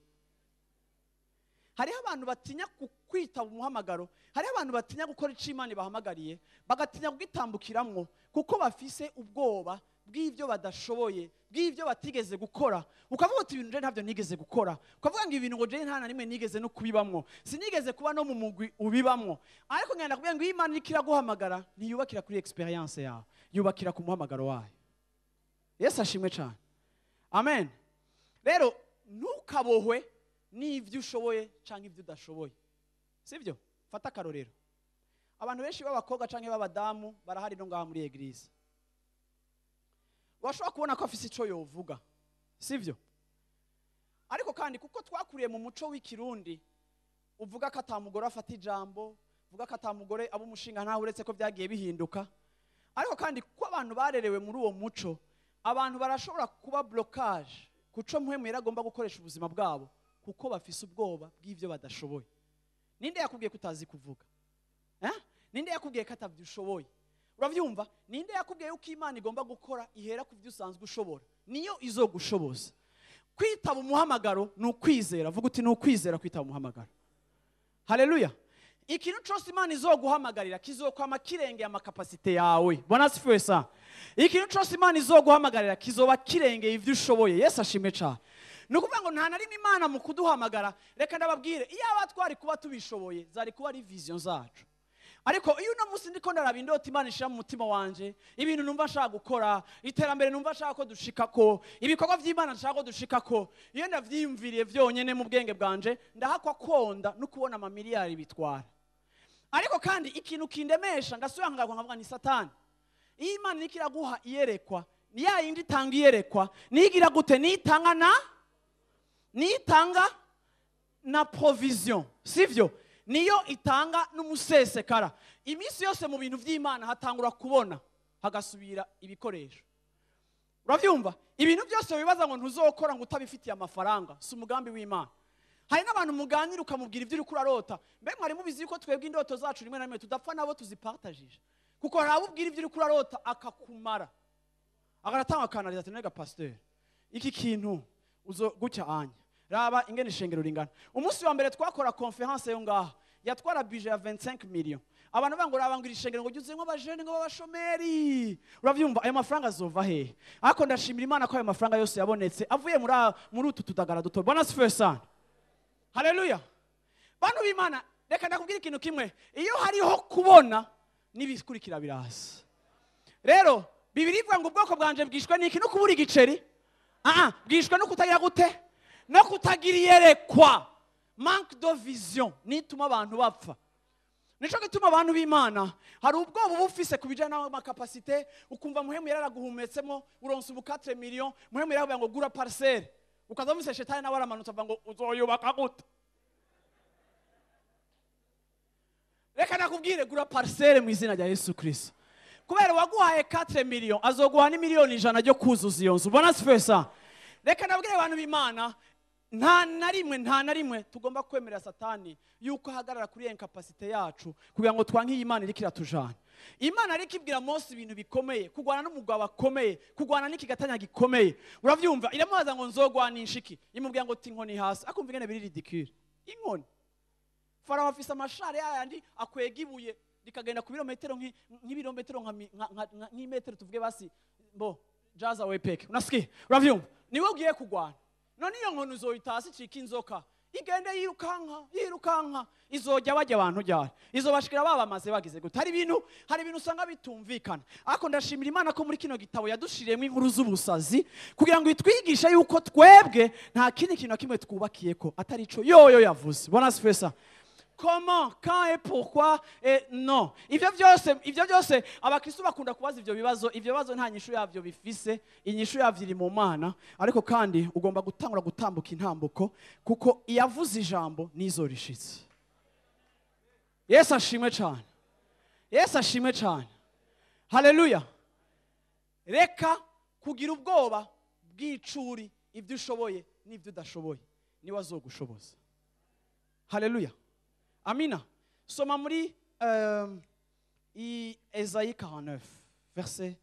[SPEAKER 2] Hariho abantu batinya kwitaba umuhamagaro, hariho abantu batinya gukora ico Imana ibahamagariye, bagatinya kugitambukiramwo kuko bafise ubwoba bw'ibyo badashoboye, bw'ibyo batigeze gukora. Ukavuga uti ibintu je ntabyo nigeze gukora, ukavuga ngo ibintu ngo je nta na rimwe nigeze no kubibamwo, sinigeze kuba no mu mugwi ubibamwo. Ariko ngenda kubwira ngo iyo Imana iriko iraguhamagara ntiyubakira kuri experience yawe, yubakira ku muhamagaro wayo. Yesu ashimwe cyane, amen. Rero ntukabohwe n'ibyo ushoboye canke ibyo udashoboye, sibyo? Fata akarorero, abantu benshi b'abakobwa canke b'abadamu barahari no ngaha muri église, washobora kubona ko afise ico yovuga, sivyo? Ariko kandi kuko twakuriye mu muco w'ikirundi uvuga ko atamugore afata ijambo, uvuga ko atamugore aba umushinga ntaho, uretse ko byagiye bihinduka. Ariko kandi kuko abantu barerewe muri uwo muco, abantu barashobora kuba blocage kuco Mpwemu Yera agomba gukoresha ubuzima bwabo, kuko bafise ubwoba bw'ivyo badashoboye. Ninde yakubwiye ko utazi kuvuga? Ninde yakubwiye ko atavyushoboye? Uravyumva? Ninde yakubwiye yuko Imana igomba gukora ihera ku byo usanzwe ushobora? Niyo izogushoboza. Kwitaba umuhamagaro ni ukwizera. Vuga uti ni ukwizera kwitaba umuhamagaro. Haleluya. Ikintu cyose Imana izoguhamagarira kizokwama kirengeye ama capacités yawe. Bwana asifiwe sana. Ikintu cyose Imana izoguhamagarira kizoba kirengeye ivyo ushoboye. Yesu ashimwe cyane. Ni ukuvuga ngo nta na rimwe Imana mu kuduhamagara, reka ndababwire, iyo aba twari kuba tubishoboye zari kuba ari vision zacu. Ariko iyo uno munsi ndiko ndaraba indoto Imana ishira mu mutima wanje, ibintu numva nshaka gukora, iterambere numva nshaka ko dushikako, ibikorwa vy'Imana nshaka ko dushikako, iyo ndavyiyumviriye vyonyene mu bwenge bwanje, ndahakwa konda no kubona amamiliyari bitwara. Ariko kandi ikintu kindemesha, ndasubira nkavuga ni Satani. Iyo Imana iriko iraguha iyerekwa, ni ya yindi itanga iyerekwa, niyigira gute? Nitanga na nitanga na provision, sivyo? Niyo itanga n'umusesekara. Iminsi yose mu bintu vy'Imana hatangura kubona hagasubira ibikoresho. Uravyumva? Ibintu byose wibaza ngo ntuzokora ngo utabifitiye amafaranga, si umugambi w'Imana. Hari n'abantu muganira ukamubwira ibyo uriko urarota. Mbe mwari mubizi yuko twebwe indoto zacu rimwe na rimwe tudapfa nabo tuzipartagije? Kuko hari abo ubwira ibyo uriko urarota akakumara, agaratanga akanariza ati nega pasteur, iki kintu uzo gutya anya, raba ingene ishengero ringana. Umunsi wa mbere twakora conférence yo ngaha yatwara budget ya 25 millions. Abantu bango raba ngo ishengero ngo ryuzuyemo abajene ngo babashomeri. Uravyumva? Ayo mafaranga azova hehe? Ariko ndashimira Imana ko ayo mafaranga yose yabonetse avuye muri utu tudagara duto. Bwana asifiwe sana, haleluya. Bantu b'Imana, reka ndakubwira ikintu kimwe, iyo hariho kubona n'ibikurikira biraza. Rero Bibiliya ivuga ngo ubwoko bwanje bwishwe n'iki? No kubura igiceri? Ah, bwishwe no kutagira gute? No kutagira iyerekwa. Manque de vision nituma abantu bapfa. Nico gituma abantu b'Imana hari ubwoba uba ufise ku bijanye n'ama capacités, ukumva Muhemu yararaguhumetsemo, uronse ubu 4 millions, Muhemu yaravuga ngo gura parcelle, ukaza wumvise shetani nawe aramanutse avuga ngo uzoyubaka gute? Reka nakubwire, gura parcelle mu izina rya Yesu Kristo. Kubera waguhaye 4 millions, azoguha ni miliyoni 100 ryo kuzuza iyo nzu. Bwana asifiwe sana. Reka nabwire abantu b'Imana, nta na rimwe, nta na rimwe tugomba kwemerera Satani yuko ahagarara kuri incapacité yacu kugira ngo twanke iyi Imana iriko iratujana. Imana ariko ibwira Mose ibintu bikomeye, kugwana n'umugabo akomeye, kugwana n'ikigatanya gikomeye. Uravyumva? Iramubaza ngo nzogwanisha iki? Imubwira ngo ti inkoni hasi. Akumva ingene biri ridicule. Inkoni. Farawo afise amashari yayandi akwega ibuye rikagenda ku birometero nk'ibirometero nk'imetero tuvuge basi bo jaza wepeke. Unasikia? Uravyumva? Niwe ugiye kugwana. None iyo nkoni uzoyita hasi icika inzoka, igende yirukanka yirukanka, izojya bajya abantu ryari? Izobashikira babamaze bagize gute? Hari ibintu usanga bitumvikana. Ariko ndashimira Imana ko muri kino gitabo yadushiriyemo inkuru z'ubusazi kugira ngo itwigishe yuko twebwe nta kindi kintu na kimwe twubakiye ko atari ico yoyo yavuze. Bwana asifiwe sana. Comment, quand et pourquoi et non. Ivyo byose abakristo bakunda kubaza ivyo bibazo, ivyo bibazo nta nyishu yavyo bifise, inyishu yavyo iri mu Mana. Ariko kandi ugomba gutangura gutambuka intambuko, kuko iyavuze ijambo nizo rishitse. Yesu ashimwe cyane. Yesu ashimwe cyane. Haleluya. Reka kugira ubwoba bw'icuri, ibyo ushoboye n'ibyo udashoboye, niwe azogushoboza. Haleluya. Amina. Soma muri Esaïe 49 verset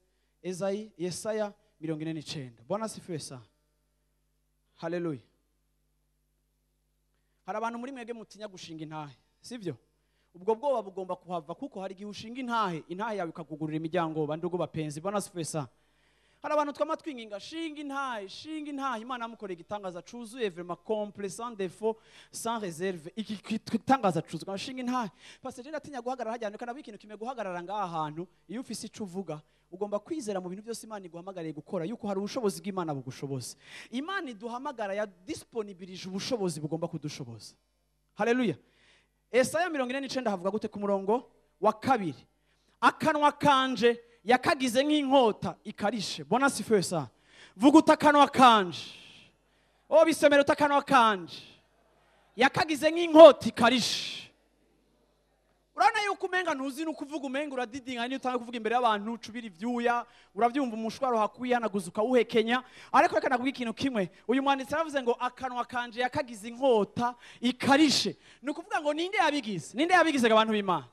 [SPEAKER 2] Esaïe, Yesaya 49. Bwana asifiwe sana. Haleluya. Hari abantu muri mwebwe mutinya gushinga intahe, sivyo? Ubwo bwoba bugomba kuhava, kuko hari igihe ushinga intahe, intahe yawe ikakugurira imiryango. Bandugu bapenzi, Bwana asifiwe sana. Hari abantu twama twinginga shinga intahe, shinga intahe. Imana yamukoreye igitangaza cuzuye, vraiment complet, sans défaut, sans réserve. Iki gitangaza cuzuye, shinga intahe. Pastor, je ndatinya guhagarara hajya hantu, kandi ikintu kimwe guhagarara ngaha hantu, iyo ufise ico uvuga ugomba kwizera mu bintu byose Imana iguhamagariye gukora yuko hari ubushobozi bw'Imana bugushoboza. Imana iduhamagara ya disponibilije ubushobozi bugomba kudushoboza. Haleluya. Esaya 49 havuga gute ku murongo wa 2? Akanwa kanje yakagize nk'inkota ikarishe. Bona sifiwe sana. Vuga utakanwa kanje. O bisomero utakanwa kanje yakagize nk'inkota ikarishe. Urabona yuko umenga ntuzi no kuvuga, umenga uradidinga niyo utanga kuvuga imbere y'abantu ucubira ivyuya, uravyumva umushwaro hakwihanaguza ukawuhekenya. Ariko reka nakubwira ikintu kimwe, uyu mwanditsi aravuze ngo akanwa kanje yakagize inkota ikarishe. Ni ukuvuga ngo ninde yabigize? Ninde yabigize abantu b'Imana?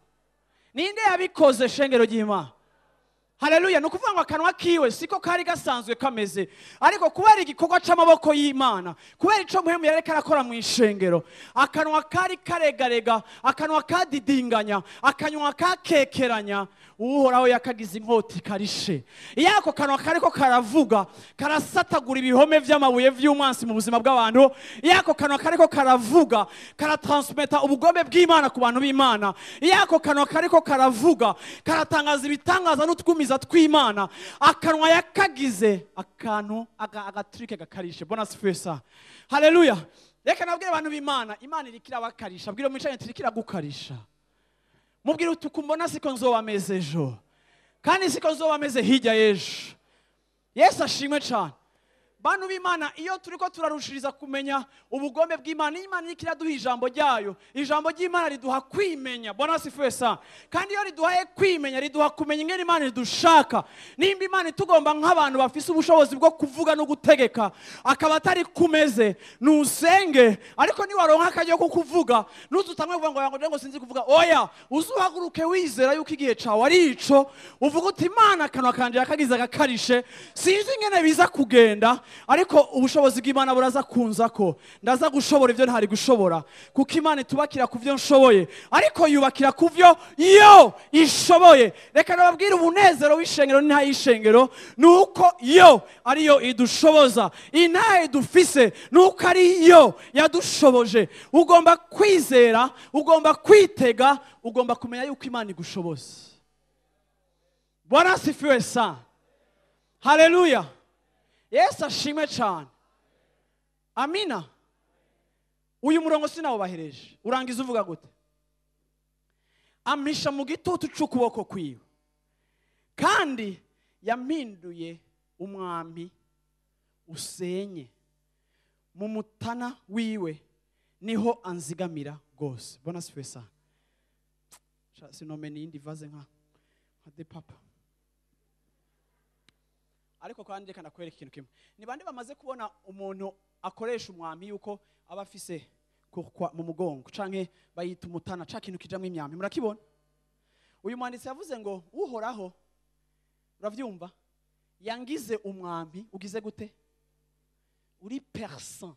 [SPEAKER 2] Ninde yabikoze shengero ry'Imana? Haleluya. Ni ukuvuga ngo akanwa kiwe siko kari gasanzwe kameze, ariko kubera igikorwa c'amaboko y'Imana, kubera ico Muhemu yareka arakora mu ishengero, akanwa kari karegarega, akanwa kadidinganya, akanwa kakekeranya, Uhoraho yakagize inkota ikarishe. Iyo ako kanwa kariko karavuga karasatagura ibihome vy'amabuye vy'umwansi mu buzima bw'abantu. Iyo ako kanwa kariko karavuga karatransmeta ubugome bw'Imana ku bantu b'Imana. Iyo ako kanwa kariko karavuga karatangaza ibitangaza n'utwumiza tw'Imana. Akanwa yakagize akantu agatrike gakarishe. Bona sifiwe sana. Haleluya. Reka nabwire abantu b'Imana, Imana irikira bakarisha. Bwira mwicanye tirikira gukarisha. Mubwire uti kumbona siko nzoba meze ejo, kandi siko nzoba meze hirya y'ejo. Yesu ashimwe cyane. Bantu b'Imana, iyo turiko turarushiriza kumenya ubugombe bw'Imana, Imana iriko iraduha ijambo ryayo. Ijambo ry'Imana riduha kwimenya. Bwana asifiwe sana. Kandi iyo riduhaye kwimenya, riduha kumenya ingene Imana idushaka. Nimba Imana itugomba nk'abantu bafise ubushobozi bwo kuvuga no gutegeka, akaba atari kumeze, nusenge. Ariko ni waronka akaryo ko kuvuga, ntuzutamwe kuvuga ngo ngo sinzi kuvuga. Oya, uzuhaguruke wizera yuko igihe cawe ari ico, uvuga uti Imana akanwa kanje yakagize agakarishe, sinzi ingene biza kugenda, ariko ubushobozi bw'Imana buraza kunza ko ndaza gushobora ivyo ntari gushobora, kuko Imana itubakira ku vyo nshoboye, ariko yubakira ku vyo yo ishoboye. Reka nababwire umunezero w'ishengero n'intahe y'ishengero nuko yo ariyo idushoboza. Intahe dufise nuko ari yo yadushoboje. Ugomba kwizera, ugomba kwitega, ugomba kumenya yuko Imana igushoboza. Bwana asifiwe sana. Haleluya. Yesu ashimwe cyane. Amina. Uyu murongo sinawubahereje. Urangiza uvuga gute? Ampisha mu gitutu c'ukuboko kwiwe, kandi yampinduye umwambi usenye, mu mutana wiwe niho anzigamira gose. Bona sifiwe sana. Sinome nindi vaze nka de papa. Ariko kandi reka nakwereka ikintu kimwe. Ni bande bamaze kubona umuntu akoresha umwami yuko aba afise kurkwa mu mugongo canke bayita umutana, ca kintu kijamwo imyambi, murakibona? Uyu mwanditsi yavuze ngo Uhoraho, uravyumva, yangize umwambi ugize gute? Uri persan.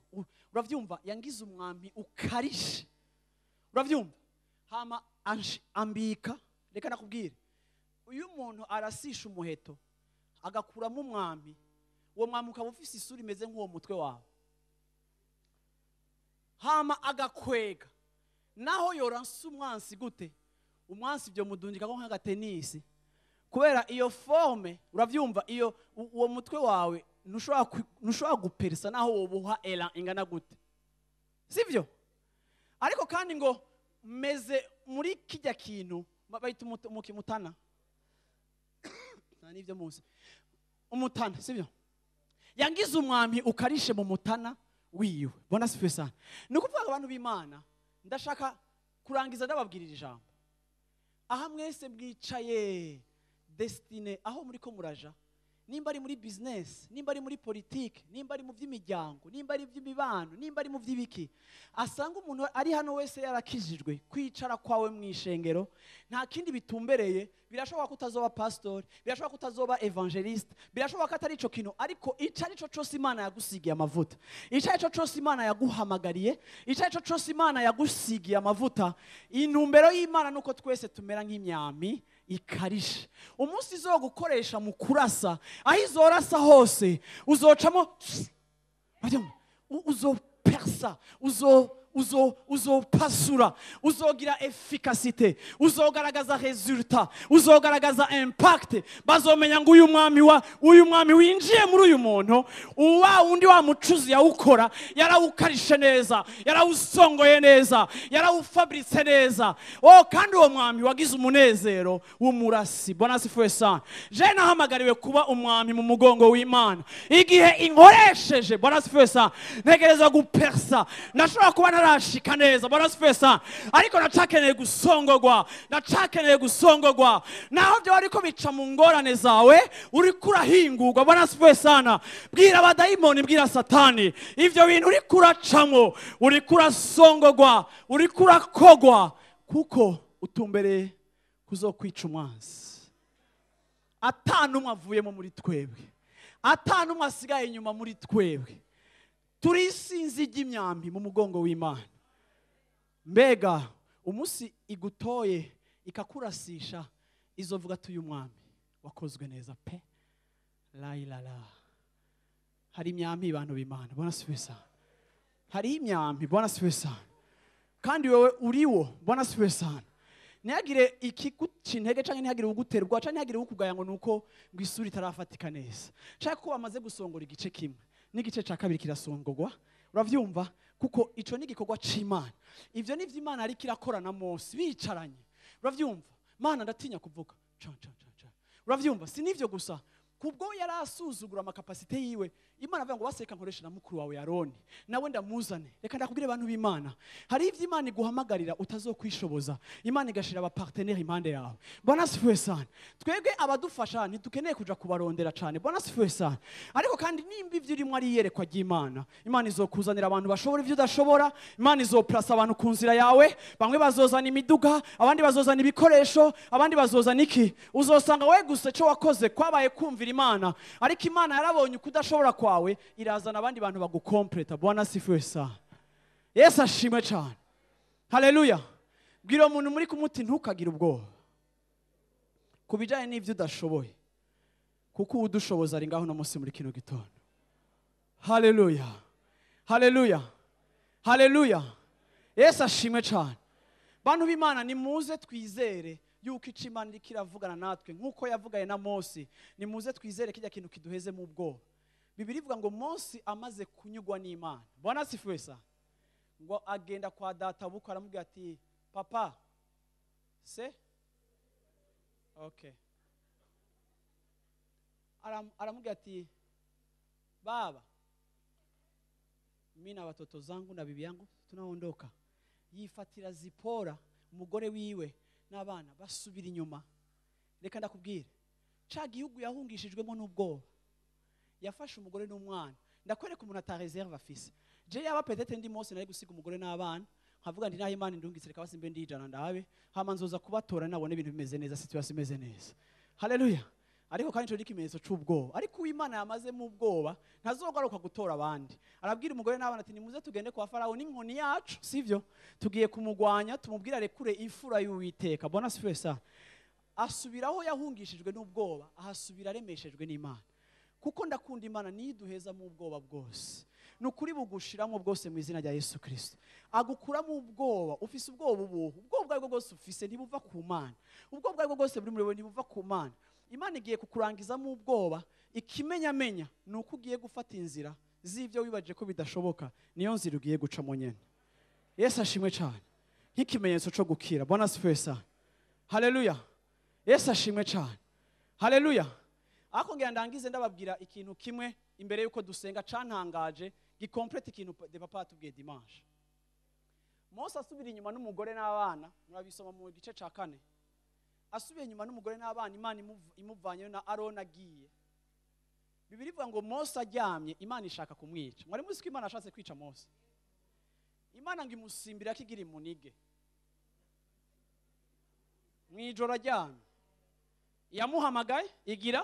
[SPEAKER 2] Uravyumva, yangize umwambi ukarishe. Uravyumva? Hama ambika. Reka nakubwire, uyu muntu arasisha umuheto agakuramo umwambi, uwo mwambi ukaba ufise isura imeze nk'uwo mutwe wawe, hama agakwega. Naho yoransa umwansi gute, umwansi byo mudundika ko nk'agatenisi, kubera iyo forme. Uravyumva, iyo uwo mutwe wawe ntushobora guperisa naho wobuha elan ingana gute, sivyo? Ariko kandi ngo meze muri kijya kintu bayita umutana, nivyo muzi umutana, sivyo? Yangize umwami ukarishe mu mutana wiwe. Bona sifiwe sana. Ni ukuvuga abantu b'Imana, ndashaka kurangiza ndababwirira ijambo. Aha mwese mwicaye destine aho muri ko muraja, nimba ari muri business, nimba ari muri politique, nimba ari mu by'imiryango, nimba ari by'imibano, nimba ari mu by'ibiki, asanga umuntu ari hano wese yarakijijwe. Kwicara kwawe mu ishengero nta kindi bitumbereye. Birashoboka ko utazoba pastor, birashoboka ko utazoba evangeliste, birashoboka ko atari ico kintu, ariko ico ari cyo cyose Imana yagusigiye amavuta, ico ari cyo cyose Imana yaguhamagariye, ico ari cyo cyose Imana yagusigiye amavuta. Intumbero y'Imana nuko twese tumera nk'imyami ikarishe. Umunsi izogukoresha mu kurasa, aho izorasa hose uzocamo, uzopersa, uzopasura, uzogira efficacité, uzogaragaza résultat, uzogaragaza impact. Bazomenya ngo uyu mwami wa uyu mwami winjiye muri uyu muntu, uwa undi wa mucuzi yawukora yarawukarishe neza, yarawusongoye neza, yarawufabritse neza. Oh, kandi uwo mwami wagize umunezero w'umurasi. Bwana asifiwe sana. Je nahamagariwe kuba umwami mu mugongo w'Imana. Igihe inkoresheje, Bwana asifiwe sana, ntegereza gupersa. Ndashobora kuba narashika neza, Bwana asifiwe sana, ariko nacakeneye gusongogwa, nacakeneye gusongogwa. Naho byo ariko bica mu ngorane zawe, uri kurahingurwa. Bwana asifiwe sana. Bwira abadayimoni, bwira Satani, ivyo bintu uri kuracamo, uri kurasongogwa, uri kurakogwa, kuko utumbereye kuzokwica umwansi. Atanumwe avuyemo muri twebwe, atanumwe asigaye inyuma muri twebwe. Turi isinzi ry'imyambi mu mugongo w'Imana. Mbega umunsi igutoye ikakurasisha, izovuga tuyu mwami wakozwe neza pe. La la la. Hari imyambi abantu b'Imana. Bwana asifiwe sana. Hari imyambi, Bwana asifiwe sana. Kandi wewe uriwo, Bwana asifiwe sana. Ntihagire ikiguca intege canke ntihagire uguterwa canke ntihagire ukugaya ngo nuko ngo isura itarafatika neza. Canke ko bamaze gusongora igice kimwe n'igice ca kabiri kirasongorwa. Uravyumva? Kuko ico ni igikorwa c'Imana. Ivyo ni ivy'Imana ariko irakora na Mose bicaranye. Uravyumva? Mana ndatinya kuvuga. Ca ca ca ca. Uravyumva? Si nivyo gusa. Kubwo yarasuzugura amakapasite yiwe, Imana avuga ngo baseka nkoresha na mukuru wawe Aroni, nawe ndamuzane. Reka ndakubwire abantu b'Imana, hari ivyo Imana iguhamagarira utazokwishoboza, Imana igashira aba partenaire impande yawe. Bwana asifiwe sana. Twebwe abadufasha ntidukeneye kuja kubarondera cane. Bwana asifiwe sana. Ariko kandi nimba ivyo urimo ari iyerekwa ry'Imana, Imana izokuzanira abantu bashobora ivyo udashobora, Imana izoplasa abantu ku nzira yawe, bamwe bazozana imiduga, abandi bazozana ibikoresho, abandi bazozana iki. Uzosanga we gusa ico wakoze kwabaye kumvira Imana, ariko Imana yarabonye ukudashobora kwawe, irazana abandi bantu bagukompleta. Bwana asifiwe sana. Yesu ashimwe cyane. Haleluya. Bwira umuntu muri kumuti ntukagire ubwoba kubijanye n'ivyo udashoboye, kuko udushoboza ari ngaho no munsi muri kino gitondo. Haleluya. Haleluya. Haleluya. Yesu ashimwe cyane. Bantu b'Imana, nimuze twizere yuko ico Imana iriko iravugana natwe nkuko yavuganye na Mose. Nimuze twizere kijya kintu kiduheze mu bwoba. Bibiri ivuga ngo Mose amaze kunyugwa n'Imana, Bwana asifiwe sana, ngo agenda kwa data bukwe aramubwira ati papa se okay. Aramubwira ati baba, mimi na watoto zangu na bibi yangu tunaondoka. Yifatira Zipora umugore wiwe n'abana basubira inyuma. Reka ndakubwire, ca gihugu yahungishijwemo n'ubwoba, yafashe umugore n'umwana. Ndakwereka umuntu ata reserve afise. Je yaba peut-être ndi Mose nari gusiga umugore n'abana, nkavuga ndi naho Imana indungitse, reka basimbe ndijana ndabe, hama nzoza kubatora nabone ibintu bimeze neza, situation imeze neza. Haleluya. Ariko kandi ico ni ikimenyetso c'ubwoba. Ariko uw'Imana yamaze mu bwoba ntazogaruka gutora abandi. Arabwira umugore n'abana ati nimuze tugende kwa Farawo n'inkoni yacu, sivyo? Tugiye kumugwanya tumubwira rekure imfura y'Uwiteka. Bwana asifiwe sana. Asubiraho yahungishijwe n'ubwoba, ahasubira aremeshejwe n'Imana. Kuko ndakunda Imana niduheza mu bwoba bwose. Nukuri bugushiramo bwose mu izina rya Yesu Kristo. Agukura mu bwoba, ufise ubwoba ubuhu. Ubwoba bwawe bwose ufise ntibuva ku Mana. Ubwoba bwawe bwose buri muri wewe ntibuva ku Mana. Imana igiye kukurangiza mu bwoba, ikimenyamenya nuko ugiye gufata inzira z'ivyo wibaje ko bidashoboka, niyo nzira ugiye gucamo nyene. Yesu ashimwe cyane. Nk'ikimenyetso cyo gukira. Bwana asifiwe sana. Haleluya. Yesu ashimwe cyane. Haleluya. Ako ngira ndangize ndababwira ikintu kimwe imbere yuko dusenga cantangaje, gicomplete ikintu de papa atubwiye dimanche. Mose asubira inyuma n'umugore n'abana, murabisoma mu gice ca 4. Asubiye inyuma n'umugore n'abana, Imana imuvanyeyo na Aroni agiye. Bibiri ivuga ngo Mose aryamye, Imana ishaka kumwica. Mwari muzi ko Imana ashatse kwica Mose? Imana ngo imusimbira kigira imunige. Mwijoro aryamye, yamuhamagaye igira.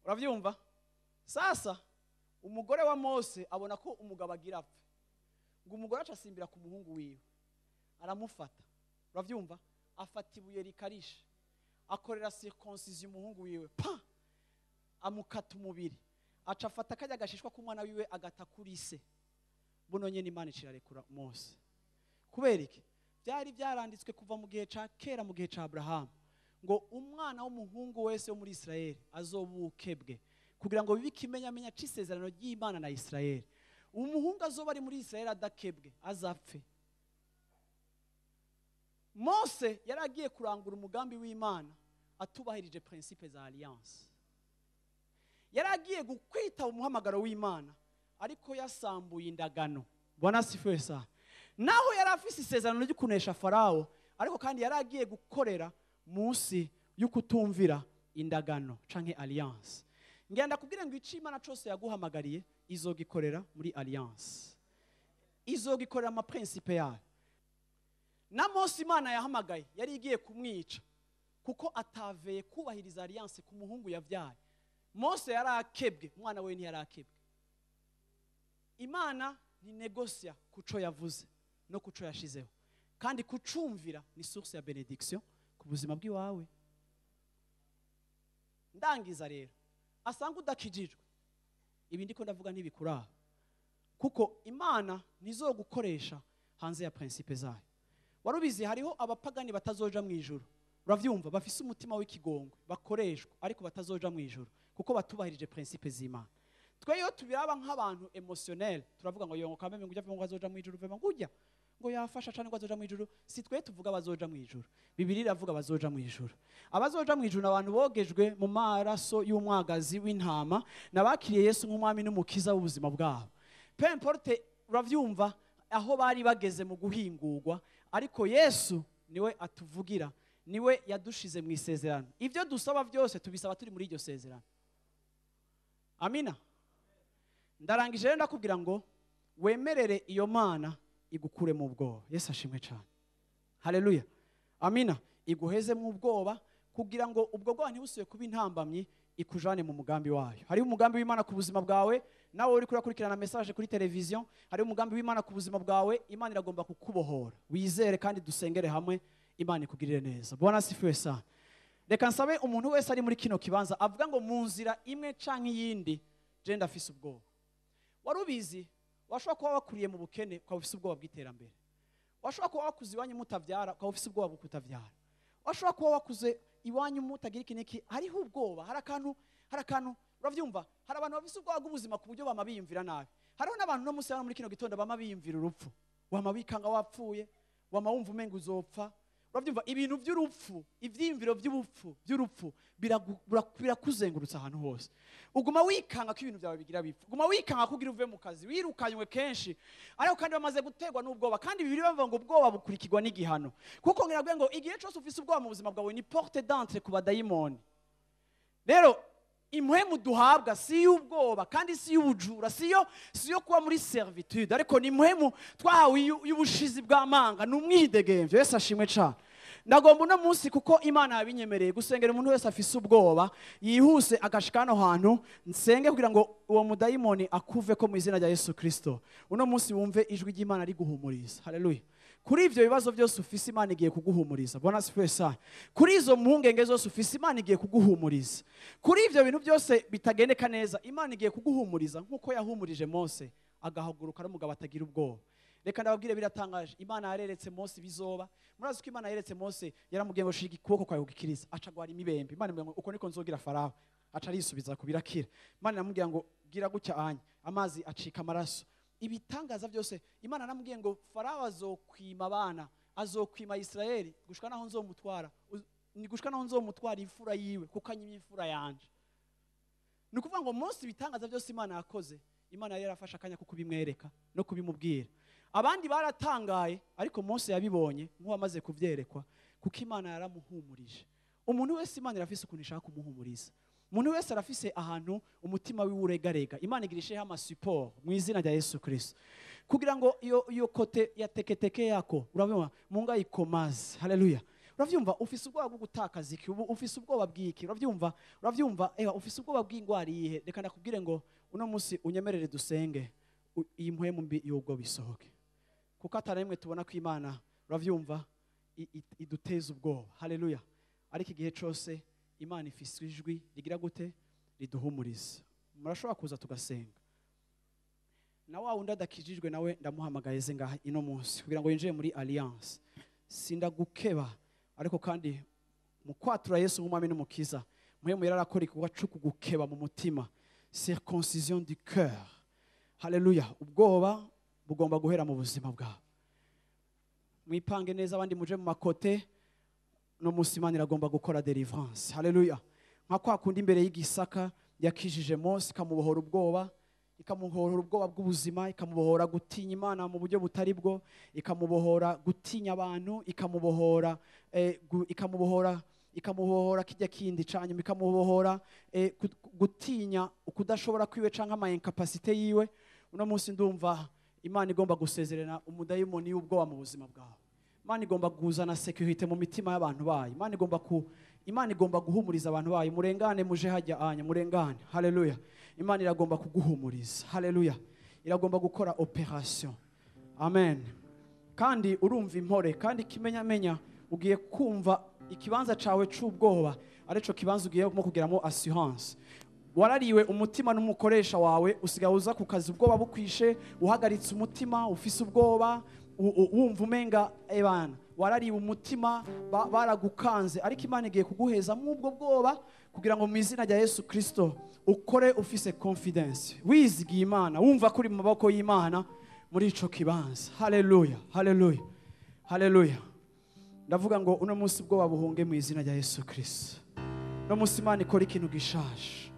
[SPEAKER 2] Uravyumva? Sasa umugore wa Mose abona ko umugabo agira apfe, ngo umugore aca asimbira ku muhungu wiwe aramufata. Uravyumva? Afata ibuye rikarisha, akorera circoncision umuhungu wiwe, pa amukata umubiri, aca afata kajya gashishwa k'umwana wiwe agata kuri se. Buno nyene Imana icirarekura Mose. Kubera iki? Byari byaranditswe kuva mu gihe ca kera, mu gihe ca Abrahamu, ngo umwana w'umuhungu wese wo muri Israeli azobukebwe, kugira ngo bibe ikimenyamenya c'isezerano ry'Imana na Israeli. Umuhungu azoba ari muri Israeli adakebwe azapfe. Mose yari agiye kurangura umugambi w'Imana atubahirije principe za alliance. Yari agiye gukwita umuhamagaro w'Imana ariko yasambuye indagano. Bwana asifiwe sana. Naho yari afise isezerano ryo kunesha Farao, ariko kandi yari agiye gukorera munsi y'ukutumvira indagano canke alliance. Ngenda kubwira ngo ico Imana cose yaguhamagariye izogikorera muri alliance, izogikorera ama principe yayo. Na Mose Imana yahamagaye yari igiye kumwica kuko ataveye kubahiriza alliance ku muhungu yavyaye. Mose yarakebwe, umwana we ntiyarakebwe. Imana ni negosia kuco yavuze no kuco yashizeho, kandi kucumvira ni source ya benediction ku buzima bw'iwawe. Ndangiza rero, asanga udakijijwe, ibi ndiko ndavuga ntibikuraba, kuko Imana ntizogukoresha hanze ya principe zayo. Warubizi hariho abapagani batazoja mu ijuru, uravyumva, bafise umutima w'ikigongwe bakoreshwa ariko batazoja mu ijuru kuko batubahirije principe z'Imana. Twe iyo tubiraba nk'abantu emotionnel turavuga ngo yongo kameme ngo ujya ngo azoja mu ijuru, vema ngo ujya ngo yafasha cyane ngo azoja mu ijuru. Si twe tuvuga abazoja mu ijuru, Bibiliya iravuga abazoja mu ijuru. Abazoja mu ijuru abantu bogejwe mu maraso y'umwagazi w'intama nabakiriye Yesu nk'umwami n'umukiza w'ubuzima bwabo. Peu importe, uravyumva, aho bari bageze mu guhingurwa, ariko Yesu niwe atuvugira, niwe yadushize mu isezerano. Ivyo dusaba byose tubisaba turi muri iryo sezerano. Amina. Ndarangije rero ndakubwira ngo wemerere iyo Mana igukure mu bwoba. Yesu ashimwe cyane. Haleluya. Amina. Iguheze mu bwoba kugira ngo ubwo bwoba ntibusubire kuba intambamyi, ikujane mu mugambi wayo. Hari umugambi w'Imana ku buzima bwawe, nawe uri kurakurikirana message kuri television, hari umugambi w'Imana ku buzima bwawe. Imana iragomba kukubohora. Wizere kandi dusengere hamwe, Imana ikugirire neza. Bwana asifiwe sana. Reka nsabe umuntu wese ari muri kino kibanza avuga ngo mu nzira imwe canke iyindi je ndafise ubwoba. Warubizi washobora kuba wakuriye mu bukene ukaba ufise ubwoba bw'iterambere. Washobora kuba wakuze iwanyu mutavyara ukaba ufise ubwoba bwo kutavyara. Washobora kuba wakuze iwanyu mutagira iki n'iki, hariho ubwoba, hari akantu, uravyumva? Hari abantu bafise ubwoba bw'ubuzima ku buryo bama biyumvira nabi. Hariho n'abantu no munsi hano muri kino gitondo bama biyumvira urupfu. Wama wikanga wapfuye, wama wumva umenga uzopfa. Uravyumva? Ibintu by'urupfu, ivyiyumviro by'ubupfu, by'urupfu birakuzengurutsa ahantu hose. Uguma wikanga ko ibintu byawe bigira bipfa. Uguma wikanga kugira uve mu kazi, wirukanywe kenshi. Ariko kandi bamaze gutegwa n'ubwoba, kandi Bibiliya bavuga ngo ubwoba bukurikirwa n'igihano. Kuko ngira ngo igihe cyose ufise ubwoba mu buzima bwawe ni porte d'entrée ku badayimoni. Rero impwemu duhabwa si y'ubwoba kandi si y'ubujura, si yo kuba muri servitude, ariko ni impwemu twahawe y'ubushizi bw'amanga, ni umwidegemvyo. Yesu ashimwe cyane. Ndagomba uno munsi kuko Imana yabinyemereye gusengera umuntu wese afise ubwoba yihuse agashika hano hantu, nsenge kugira ngo uwo mudayimoni akuve ko mu izina rya Yesu Kristo. Uno munsi wumve ijwi ry'Imana riguhumuriza. Haleluya. Kuri ivyo bibazo byose ufise Imana igiye kuguhumuriza. Bwana asifiwe sana. Kuri izo mpungenge zose ufise Imana igiye kuguhumuriza. Kuri ivyo bintu byose bitagendeka neza Imana igiye kuguhumuriza nkuko yahumurije Mose agahaguruka ari umugabo atagira ubwoba. Reka ndababwire biratangaje, Imana yareretse Mose bizoba. Murazi ko Imana yareretse Mose, yaramubwiye ngo shika ikuboko kwawe ugikiriza, aca gwara imibembe. Imana imubwira ngo uko niko nzogira Farao, aca arisubiza kubirakira. Imana iramubwira ngo gira gutya anya, amazi acika amaraso. Ibitangaza byose Imana aramubwiye ngo Farao azokwima abana, azokwima Israeli gushika naho nzomutwara, ni gushika naho nzomutwara imfura yiwe kuko anyimye imfura yanje. Ni ukuvuga ngo Mose ibitangaza byose Imana yakoze, Imana yari yarafashe akanya ko kubimwereka no kubimubwira. Abandi baratangaye ariko Mose yabibonye nk'uwamaze kuvyerekwa kuko Imana yaramuhumurije. Umuntu wese Imana irafise ukuntu ishaka kumuhumuriza. Umuntu wese arafise ahantu umutima wiwe uregarega. Imana igirisheho ama support mu izina rya Yesu Kristo. Kugira ngo iyo kote ya teketeke yako, urabona munga ikomaze. Haleluya. Uravyumva ufise ubwoba bwo gutakaza iki, ubu ufise ubwoba bw'iki, uravyumva, ewa ufise ubwoba bw'ingwara iyihe. Reka ndakubwire ngo uno munsi unyemerere dusenge iyi mpwemu mbi y'ubwo bisohoke. Kuko atari rimwe tubona ko Imana, uravyumva, iduteza ubwoba. Haleluya. Ariko igihe cose Imana ifise ijwi rigira gute? Riduhumuriza. Murashobora kuza tugasenga. Na wa wundi adakijijwe nawe ndamuhamagaye ze ngaha ino munsi kugira ngo yinjire muri alliance. Sindagukeba, ariko kandi mu kwatura Yesu nk'umwami n'umukiza, muhemu yararakora igikorwa cyo kugukeba mu mutima, circoncision du cœur. Haleluya. Ubwoba bugomba guhera mu buzima bwawe. Mwipange neza, abandi muje mu makote. No munsi Imana iragomba gukora deliverance. Haleluya. Nka kwa kundi imbere y'igisaka yakijije Mose, ikamubohora ubwoba, ikamubohora ubwoba bw'ubuzima, ikamubohora gutinya Imana mu buryo butari bwo, ikamubohora gutinya abantu, ikamubohora ikamubohora kijya kindi canyuma, ikamubohora gutinya ukudashobora kwiwe canke ama incapacité yiwe. Uno munsi ndumva Imana igomba gusezerana umudayimoni y'ubwoba mu buzima bwawe. Imana igomba kuzana sécurité mu mitima y'abantu bayo. Imana igomba guhumuriza abantu bayo. Murengane muje hajya anya, murengane. Haleluya. Imana iragomba kuguhumuriza. Haleluya. Iragomba gukora operation. Amen. Kandi urumva impore, kandi kimenyamenya ugiye kumva ikibanza cawe c'ubwoba arico kibanza ugiye kugeramo assurance. Warariwe umutima n'umukoresha wawe, usigaye uza ku kazi ubwoba bukwishe, uhagaritse umutima, ufise ubwoba, wumva umenga ebana warariwe umutima, baragukanze. Ariko Imana igiye kuguheza mw'ubwo bwoba kugira ngo mu izina rya Yesu Kristo ukore ufise confidence, wizigiye Imana, wumva kuri mu maboko y'Imana muri ico kibanza. Haleluya, haleluya, haleluya. Ndavuga ngo uno munsi ubwoba buhunge mu izina rya Yesu Kristo. No munsi Imana ikora ikintu gishaje.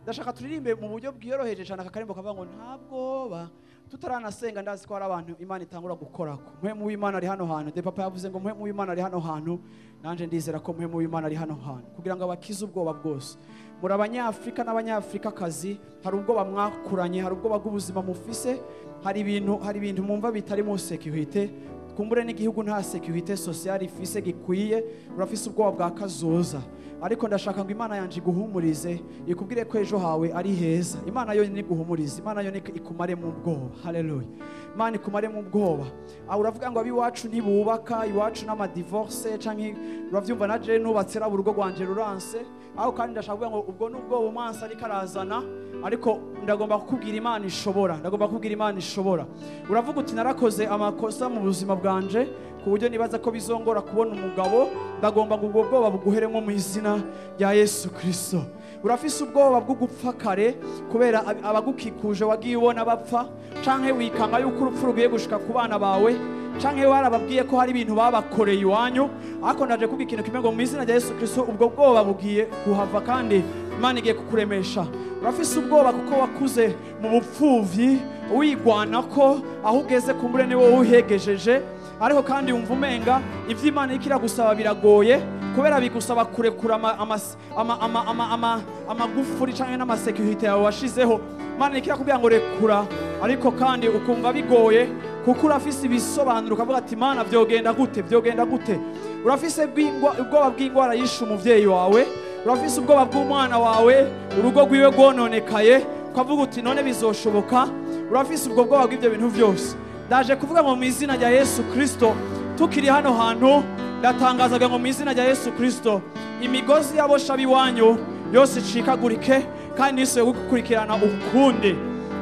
[SPEAKER 2] Ndashaka turirimbe mu buryo bwiyoroheje cyane aka karimbo kavuga ngo nta bwoba. Tutaranasenga ndazi ko hari abantu Imana itangura gukorako. Mpwemu w'Imana ari hano hantu. De papa yavuze ngo mpwemu w'Imana ari hano hantu. Nanje ndizera ko mpwemu w'Imana ari hano hantu kugira ngo abakize ubwoba bwose. Muri abanyafrika n'abanyafrikakazi hari ubwoba mwakuranye, hari ubwoba bw'ubuzima mufise, hari ibintu mumva bitari mu sécurité. Kumbure n'igihugu nta sécurité sociale ifise gikwiye, urafise ubwoba bwa kazoza. Ariko ndashaka ngo Imana yanje iguhumurize, ikubwire ko ejo hawe ari heza. Imana yo iguhumurize, Imana yo ikumare mu bwoba. Haleluya. Imana ikumare mu bwoba. Aho uravuga ngo abiwacu ntibubaka, iwacu n'ama divorce canke uravyumva na je nubatse ra urugo rwanje ruranse. Aho kandi ndashaka kuvuga ngo ubwo nubwo umwansi ariko arazana, ariko ndagomba kukubwira Imana ishobora, ndagomba kukubwira Imana ishobora. Uravuga uti narakoze amakosa mu buzima bwanje ku buryo nibaza ko bizongora kubona umugabo, ndagomba ngo ubwo bwoba buguheremo mu izina rya Yesu Kristo. Urafise ubwoba bwo gupfa kare kubera abagukikuje wagiye ubona bapfa, canke wikanga yuko urupfu rugiye gushika ku bana bawe, canke warababwiye ko hari ibintu babakoreye iwanyu. Ariko ndaje kuvuga ikintu kimwe ngo mu izina rya Yesu Kristo ubwo bwoba bugiye kuhava kandi Imana igiye kukuremesha. Urafise ubwoba kuko wakuze mu bupfuvyi, wigwana ko aho ugeze kumbure ni wowe uhegejeje, ariko kandi wumva umenga ivyo Imana ikira gusaba biragoye kubera bigusaba kurekura amagufuri canke n'amasekirite yawe washizeho. Imana ikira kubwira ngo rekura, ariko kandi ukumva bigoye kuko urafise ibisobanuro ukavuga ati Imana vyogenda gute, vyogenda gute. Urafise ubwoba bw'ingwara yishe umuvyeyi wawe, urafise ubwoba bw'umwana wawe urugo rwiwe rwononekaye, ukavuga uti none bizoshoboka. Urafise ubwo bwoba bw'ivyo bintu vyose. Ndaje kuvuga ngo mu izina rya Yesu Kristo tukiri hano hantu, ndatangazaga ngo mu izina rya Yesu Kristo imigozi y'abosha biwanyu yose icikagurike kandi ntisubiye gukurikirana ukundi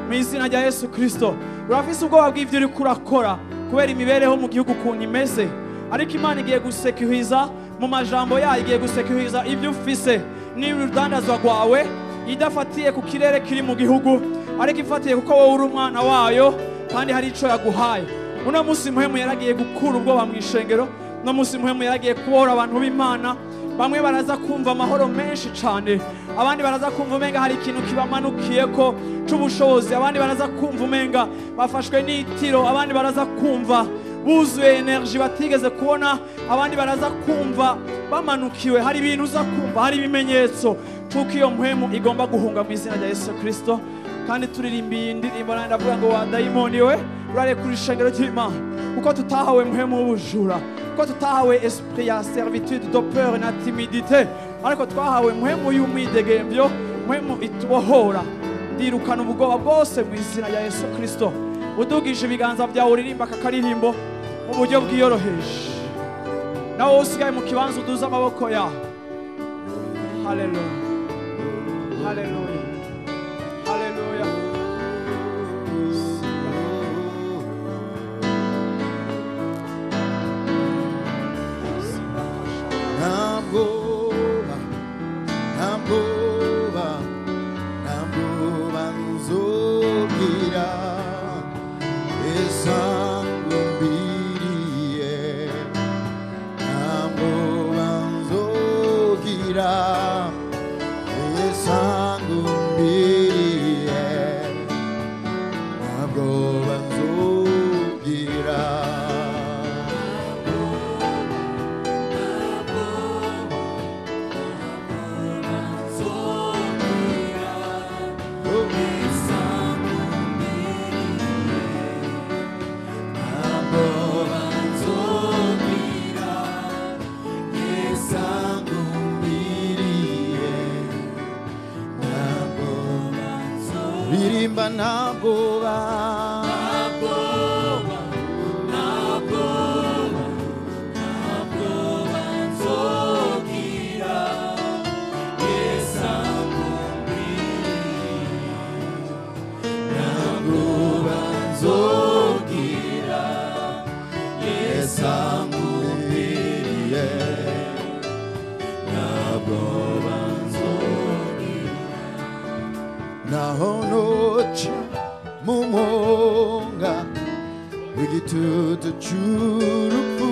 [SPEAKER 2] mu izina rya Yesu Kristo. Urafise ubwoba bw'ivyo uriko urakora kubera imibereho mu gihugu ukuntu imeze, ariko Imana igiye gusekuriza mu majambo yayo, igiye gusekuriza ibyo ufise n'urudandazwa rwawe, idafatiye ku kirere kiri mu gihugu, ariko ifatiye kuko wowe uri umwana wayo kandi hari ico yaguhaye. Uno munsi muhemu yaragiye gukura ubwoba mu ishengero, uno munsi muhemu yaragiye kubohora abantu b'Imana. Bamwe baraza kumva amahoro menshi cane, abandi baraza kumva umenga hari ikintu kibamanukiyeko c'ubushobozi, abandi baraza kumva umenga bafashwe n'itiro, abandi baraza kumva buzuye energy batigeze kubona, abandi baraza kumva bamanukiwe. Hari ibintu uza kumva, hari ibimenyetso c'uko iyo mpwemu igomba guhunga mu izina rya Yesu Kristo. Kandi turirimbiye indirimbo nandi ndavuga ngo wa dayimoni we urarekura ishengero ry'Imana, kuko tutahawe mpwemu w'ubujura, kuko tutahawe esprit ya servitude de peur na timidité, ariko twahawe mpwemu y'umwidegembyo, mpwemu itubohora. Ndirukana ubwoba bwose mu izina rya Yesu Kristo. Udugije ibiganza byawe uririmba aka karirimbo mu buryo bwiyoroheje. Nawe usigaye mu kibanza uduze amaboko yawe. Haleluya, haleluya, haleluya.
[SPEAKER 4] Ntabwoba, ntabwoba, ntabwoba nzogira, Yesu angumbiriye. Ntabwoba nzogira, Yesu angumbiriye. Ntabwoba nzogira. Ririmba ntabwoba,
[SPEAKER 5] Ntabwoba nzogira, Yesu angumbiriye.
[SPEAKER 4] Ntabwoba nzogira, Yesu angumbiriye. Ntabwoba nzogira. Naho noca mu mwonga w'igitutu c'urupfu,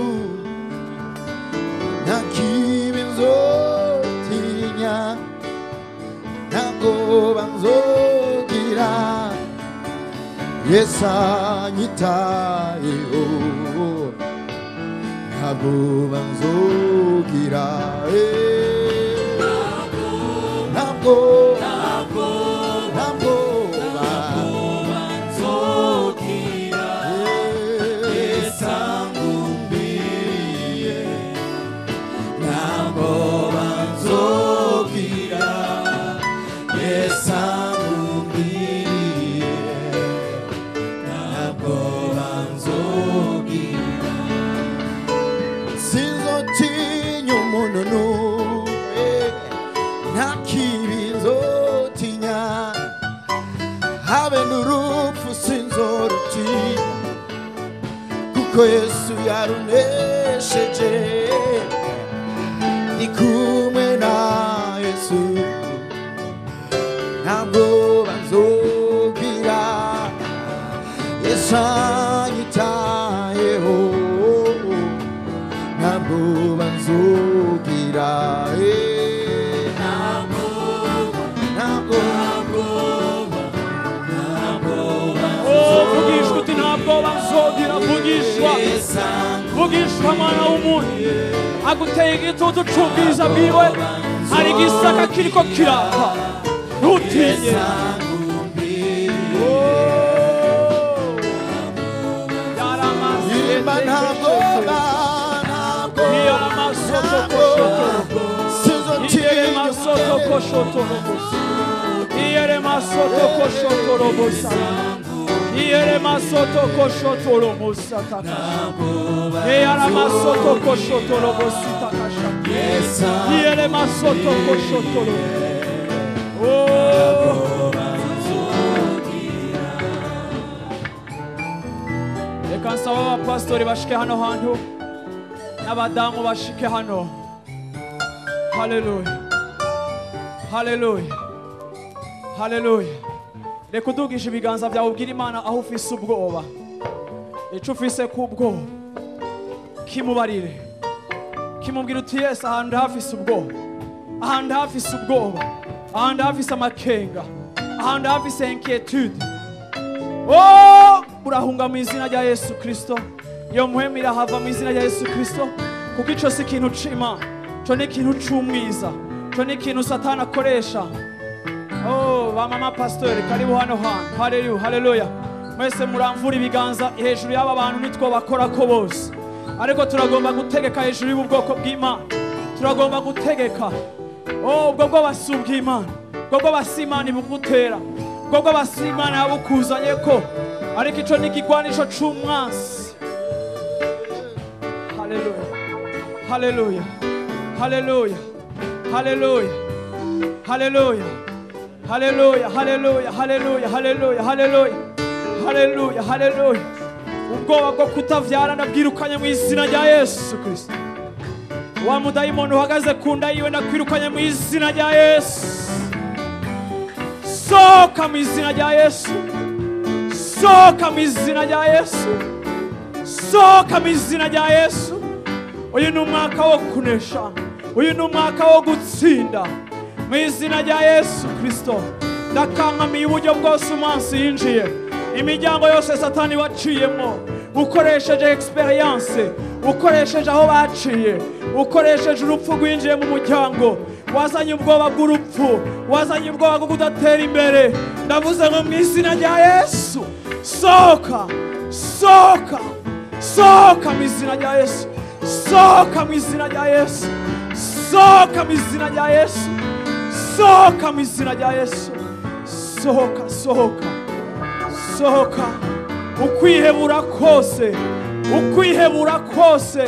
[SPEAKER 4] nta kibi nzotinya, nta bwoba nzogira, Yesu anyitayeho. Nta bwoba nzogira, ntabwo, ntabwoba
[SPEAKER 5] Nzogira,
[SPEAKER 4] Yesu angumbiriye. Ntabwoba nzogira, Yesu angumbiriye. Ntabwoba nzogira. Sinzotinya umuntu n'umwe, nta kibi nzotinya, habe n'urupfu sinzorutinya, kuko Yesu yarunesheje. Ndi kumwe na Yesu, ntabwo nzogira, Yesu anyitayeho. Ntabwo nzogira, ntabwo.
[SPEAKER 2] Oh, vugishwa uti nta bwoba nzogira. Vugishwa, vugishwa mwana w'umuntu aguteye igitutu c'ubwiza bwiwe. Hari igisaka kiriko kiraka, ntutinye. Oh,
[SPEAKER 4] Ririmba ntabwoba, ntabwo,
[SPEAKER 2] Iyaramasoto
[SPEAKER 4] sinzotinya.
[SPEAKER 2] Masoto koshoto robosa. Iyere masoto koshoto robosa. Iyere masoto koshoto robosa takasha. Iyara masoto koshoto robosi takasha. Iyere masoto koshoto robosa. Oh. Reka nsaba abapasitori bashike hano hantu n'abadamu bashike hano. Haleluya, haleluya, haleluya. Reka udugishe ibiganza byawe, ubwire Imana aho ufise ubwoba, ico ufise ku bwoba kimubarire, kimubwira uti: "Yesu, ahantu hafise ubwoba, ahantu hafise ubwoba, ahantu hafise amakenga, ahantu hafise inquiétude." Oh, urahunga mu izina rya Yesu Kristo. Iyo mpwemu irahava mu izina rya Yesu Kristo, kuko ico si ikintu c'Imana, ico ni ikintu c'umwiza, ico ni ikintu Satani akoresha. Oh, ba mama pastori, karibu hano hantu. Haleluya, haleluya. Mwese muramvura ibiganza hejuru y'aba bantu. Nitwo bakorako bose, ariko turagomba gutegeka hejuru y'ubu bwoko bw'Imana. Turagomba gutegeka. Oh, ubwo bwoba si ubw'Imana, ubwo bwoba si Imana ibugutera, ubwo bwoba si Imana yabukuzanye ko, ariko ico ni igigwanisho c'umwansi. Haleluya, Haleluya, haleluya, haleluya, haleluya, haleluya, haleluya, haleluya, haleluya, haleluya, haleluya, haleluya. Ubwoba bwo kutavyara ndabwirukanye mu izina rya Yesu Kristo. Wa mudayimoni uhagaze ku nda yiwe ndakwirukanye mu izina rya Yesu. Sohoka mu izina rya Yesu. Sohoka mu izina rya Yesu. Sohoka mu izina rya Yesu. Uyu ni umwaka wo kunesha. Uyu ni umwaka wo gutsinda. Mu izina rya Yesu Kristo. Ndakankamiye uburyo bwose umunsi yinjiye. Imiryango yose Satani waciyemo, ukoresheje experience, ukoresheje aho baciye, ukoresheje urupfu rwinjiye mu muryango, wazanye ubwoba bw'urupfu, wazanye ubwoba bwo kudatera imbere. Ndavuze ngo mu izina rya Yesu, sohoka, sohoka, sohoka mu izina rya Yesu, sohoka mu izina rya Yesu, sohoka mu izina rya Yesu, sohoka mu izina rya Yesu, sohoka, sohoka, sohoka. Ukwihebura kose, ukwihebura kose,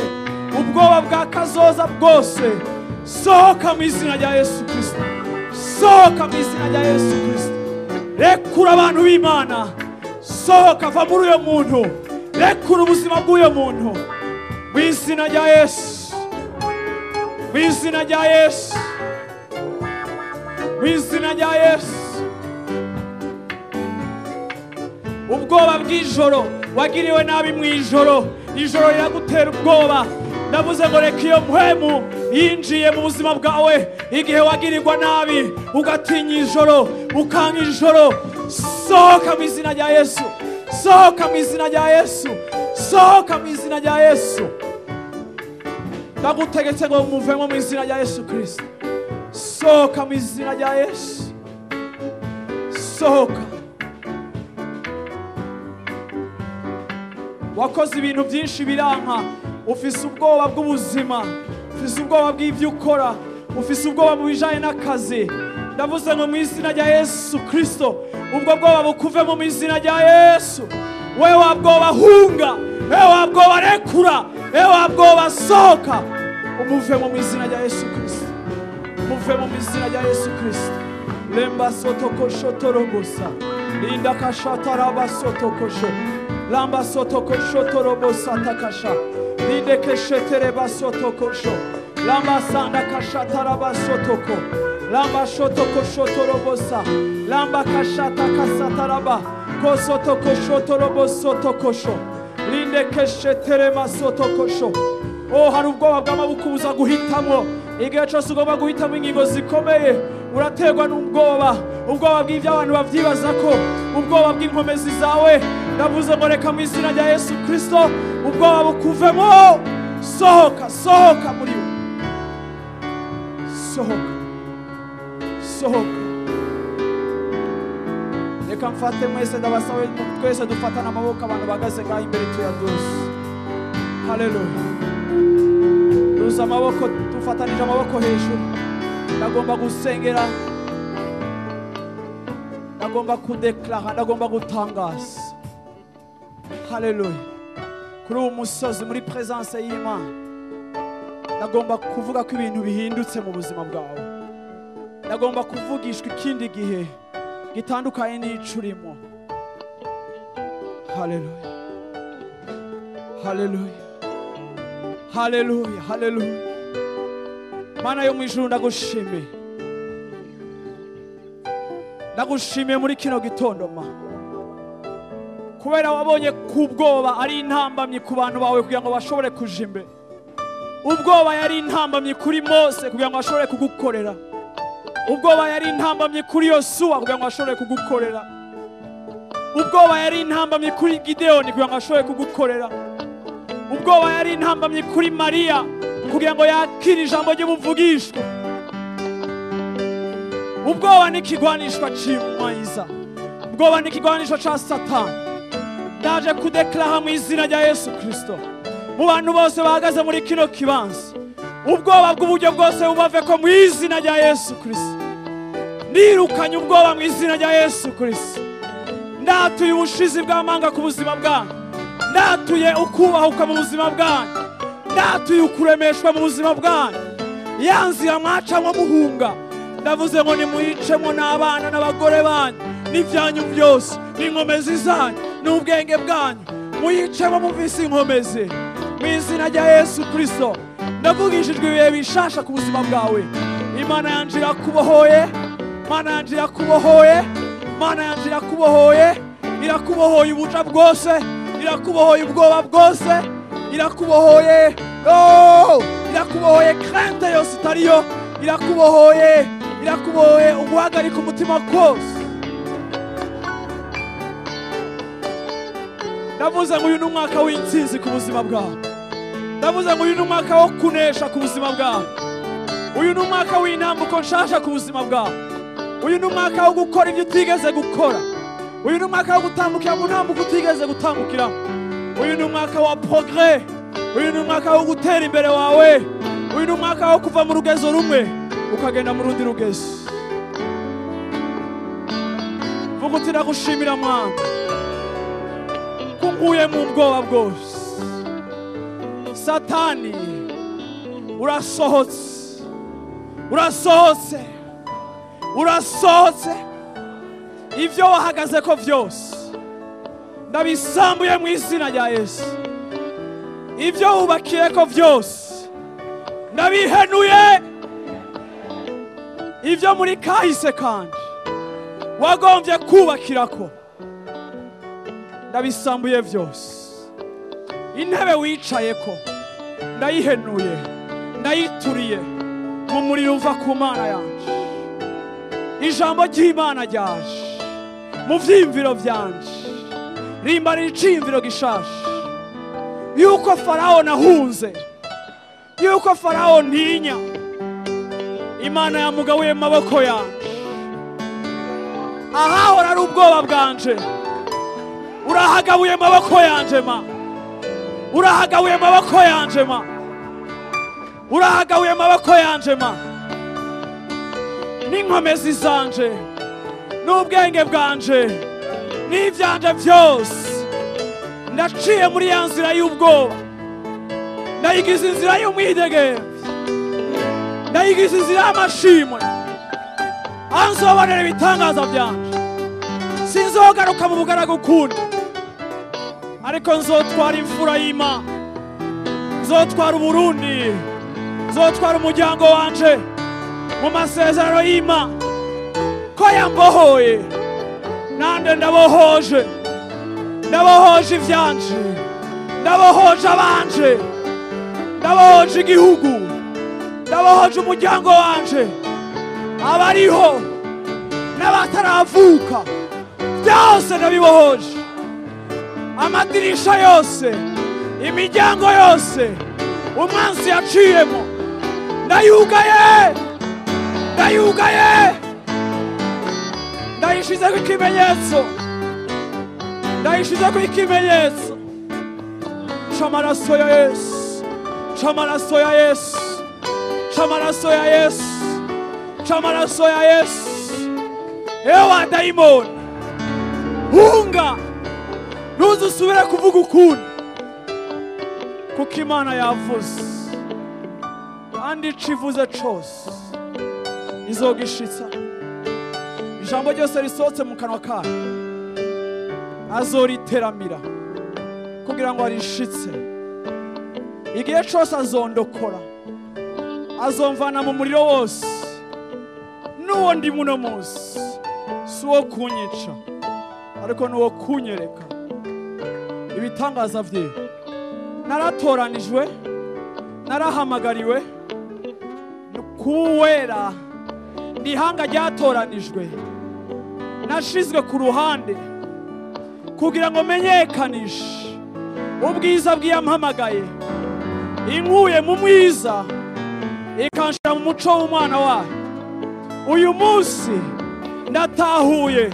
[SPEAKER 2] ubwoba bwa kazoza bwose, sohoka mu izina rya Yesu Kristo, sohoka mu izina rya Yesu Kristo. Rekura abantu b'Imana, sohoka, va muri uyo muntu, rekura ubuzima bw'uyo muntu mu izina rya Yesu, mu izina rya Yesu, mu izina rya Yesu. Ubwoba bw'ijoro wagiriwe nabi mu ijoro, ijoro riragutera ubwoba. Ndavuze ngo reka iyo mpwemu yinjiye mu buzima bwawe igihe wagirirwa nabi, ugatinya ijoro, ukanga ijoro, sohoka mu izina rya Yesu, sohoka mu izina rya Yesu, sohoka mu izina rya Yesu. Ndagutegetse ngo muvemo mu izina rya Yesu Kristo. Sohoka mu izina rya Yesu, sohoka. Wakoze ibintu byinshi biranka, ufise ubwoba bw'ubuzima, ufise ubwoba bw'ibyo ukora, ufise ubwoba mu bijanye n'akazi. Ndavuze ngo mu izina rya Yesu Kristo, ubwo bwoba bukuvemo mu izina rya Yesu. Wewe wabwoba hunga, wewe wabwoba rekura, wewe wabwoba sohoka, umuvemo mu izina rya Yesu Kristo, umuvemo mu izina rya Yesu Kristo. Lemba sotokosho torobosa, linda kashataraba sotokosho, lamba sotokosho torobosa takasha, linde keshetereba sotokosho, lamba sanda kashataraba sotoko, lamba shotokosho torobosa, lamba kashata kasataraba, kosotokosho toroboso tokosho, linde kesheterema sotokosho. Oh, hari ubwoba bw'amabukubuza guhitamo. Igihe cyose ugomba guhitamo ingingo zikomeye, uraterwa n'ubwoba, ubwoba bw'ibyo abantu bavyibaza ko, ubwoba bw'inkomezi zawe. Ndavuze ngo reka mu izina rya Yesu Kristo ubwoba bukuvemo. Sohoka, sohoka muri we, sohoka, sohoka. Reka mfate mwese, ndabasabe twese dufatane amaboko, abantu bahagaze ngaho imbere tuyaduze. Haleluya. Duza amaboko, dufatanije amaboko hejuru. Ndagomba gusengera, ndagomba kudeklara, ndagomba gutangaza. Haleluya. Kuri uwo musozi muri presence y'Imana, ndagomba kuvuga ko ibintu bihindutse mu buzima bwawe. Ndagomba kuvugishwa ikindi gihe gitandukanye n'ico urimo. Haleluya, haleluya, haleluya, haleluya. Mana yo mu ijuru, ndagushimiye, ndagushimiye muri kino gitondo ma, kubera wabonye ku bwoba ari intambamyi ku bantu bawe kugira ngo bashobore kuja imbere. Ubwoba yari intambamyi kuri Mose kugira ngo ashobore kugukorera. Ubwoba yari intambamyi kuri Yosuwa kugira ngo ashobore kugukorera. Ubwoba yari intambamyi kuri Gideoni kugira ngo ashobore kugukorera. Ubwoba yari intambamyi kuri Mariya kugira ngo yakire ijambo ry'ubuvugishwa. Ubwoba ni ikigwanishwa c'Imana, ubwoba ni ikigwanishwa ca Satani. Ndaje kudeklara mu izina rya Yesu Kristo, mu bantu bose bahagaze muri kino kibanza, ubwoba bw'uburyo bwose bubave ko mu izina rya Yesu Kristo. Nirukanye ubwoba mu izina rya Yesu Kristo. Ndatuye ubushizi bw'amanga ku buzima bwanyu, ndatuye ukubahuka mu buzima bwanyu, Ndatuye ukuremeshwa mu buzima bwanyu. Ya nzira mwacamwo muhunga, ndavuze ngo nimuyicemwo n'abana n'abagore banyu n'ivyanyu byose n'inkomezi zanyu n'ubwenge bwanyu, muyicemwo muvise inkomezi mu izina rya Yesu Kristo. Ndavugishijwe ibihe bishasha ku buzima bwawe. Imana yanje irakubohoye, Imana yanje irakubohoye, Imana yanje irakubohoye, irakubohoye ubuja bwose, irakubohoye ubwoba bwose, irakubohoye, oh, irakubohoye crainte yose itariyo, irakubohoye, irakubohoye uguhagarika umutima kose. Ndavuze ngo uyu ni umwaka w'intsinzi ku buzima bwawe. Ndavuze ngo uyu ni umwaka wo kunesha ku buzima bwawe. Uyu ni umwaka w'intambuko nshasha ku buzima bwawe. Uyu ni umwaka wo gukora ibyo utigeze gukora. Uyu ni umwaka wo gutambukira mu ntambuko utigeze gutambukiramo. Uyu ni umwaka wa progrès. Uyu ni umwaka wo gutera imbere wawe. Uyu ni umwaka wo kuva mu rugezo rumwe ukagenda mu rundi rugezo. Vuga uti ndagushimira Mwana ko nkuye mu bwoba bwose. Satani urasohotse, urasohotse, urasohotse. Ivyo wahagaze ko vyose ndabisambuye mu izina rya Yesu. Ivyo wubakiye ko vyose ndabihenuye. Ivyo muri kahise kanje wagombye kubakirako ndabisambuye vyose. Intebe wicayeko ndayihenuye, ndayituriye mu muriro uva ku Mana yanje. Ijambo ry'Imana ryaje mu vyiyumviro vyanje, rimbarira iciyumviro gishasha yuko Farao nahunze, yuko Farao ntinya. Imana yamugabuye mu maboko yanje. Ahahora ari ubwoba bwanje, urahagabuye mu maboko yanje ma, urahagabuye mu maboko yanje ma, urahagabuye mu maboko yanje ma. N'inkomezi zanje n'ubwenge bwanje n'ivyanje vyose ndaciye muri ya nzira y'ubwoba, ndayigize inzira y'umwidegemvyo, ndayigize inzira y'amashimwe. Anzobonera ibitangaza vyanje. Sinzogaruka mu bugaragu ukundi, ariko nzotwara imfura y'Imana, nzotwara Uburundi, nzotwara umuryango wanje mu masezerano y'Imana. Ko yambohoye nande ndabohoje, ndabohoje ivyanje, ndabohoje abanje, ndabohoje igihugu, ndabohoje umuryango wanje, abariho n'abataravuka byose ndabibohoje. Amadirisha yose, imiryango yose umwansi yaciyemo ndayugaye, ndayugaye, ndayishizeko ikimenyetso, ndayishizeko ikimenyetso c'amaraso ya Yesu, c'amaraso ya Yesu, c'amaraso ya Yesu, c'amaraso ya Yesu. Ewa dayimoni, hunga, ntuzusubire kuvuga ukundi, kuko Imana yavuze kandi ico ivuze cose izogishitsa. Ijambo ryose risohotse mu kanwa kayo azoriteramira kugira ngo arishitse. Igihe cose azondokora, azomvana mu muriro wose. N'uwo ndi muno munsi si uwo kunyica, ariko n'uwo kunyereka ibitangaza vyiwe. Naratoranijwe, narahamagariwe kuwera, ni ihanga ryatoranijwe, nashizwe ku ruhande kugira ngo menyekanishe ubwiza bw'iyampamagaye, inkuye mu mwiza ikanshira mu muco w'umwana wayo. Uyu munsi ndatahuye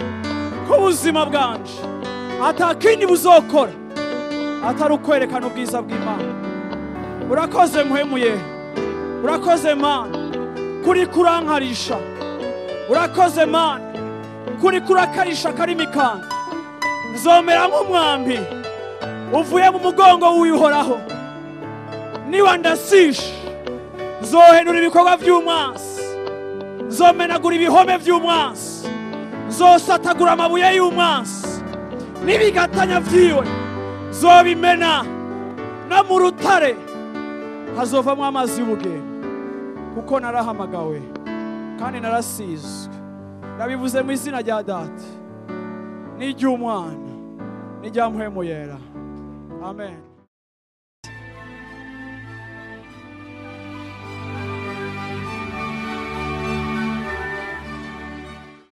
[SPEAKER 2] ko ubuzima bwanje atakindi buzokora atari ukwerekana ubwiza bw'Imana. Urakoze muhemuye, urakoze Mana kuri kurankarisha, urakoze Mana kuri kurakarisha akarimi kanje. Nzomera nk'umwambi uvuye mu mugongo w'Uhoraho, Niwandasisha nzohenura ibikorwa by'umwansi, nzomenagura ibihome by'umwansi, nzosatagura amabuye y'umwansi n'ibigatanya vyiwe nzobimena, no mu rutare hazovamwo amazi y'ubugingo, kuko narahamagawe kandi narasizwe. Ndabivuze mu izina rya Data n'iry'Umwana n'irya Mpwemu Yera. Amen.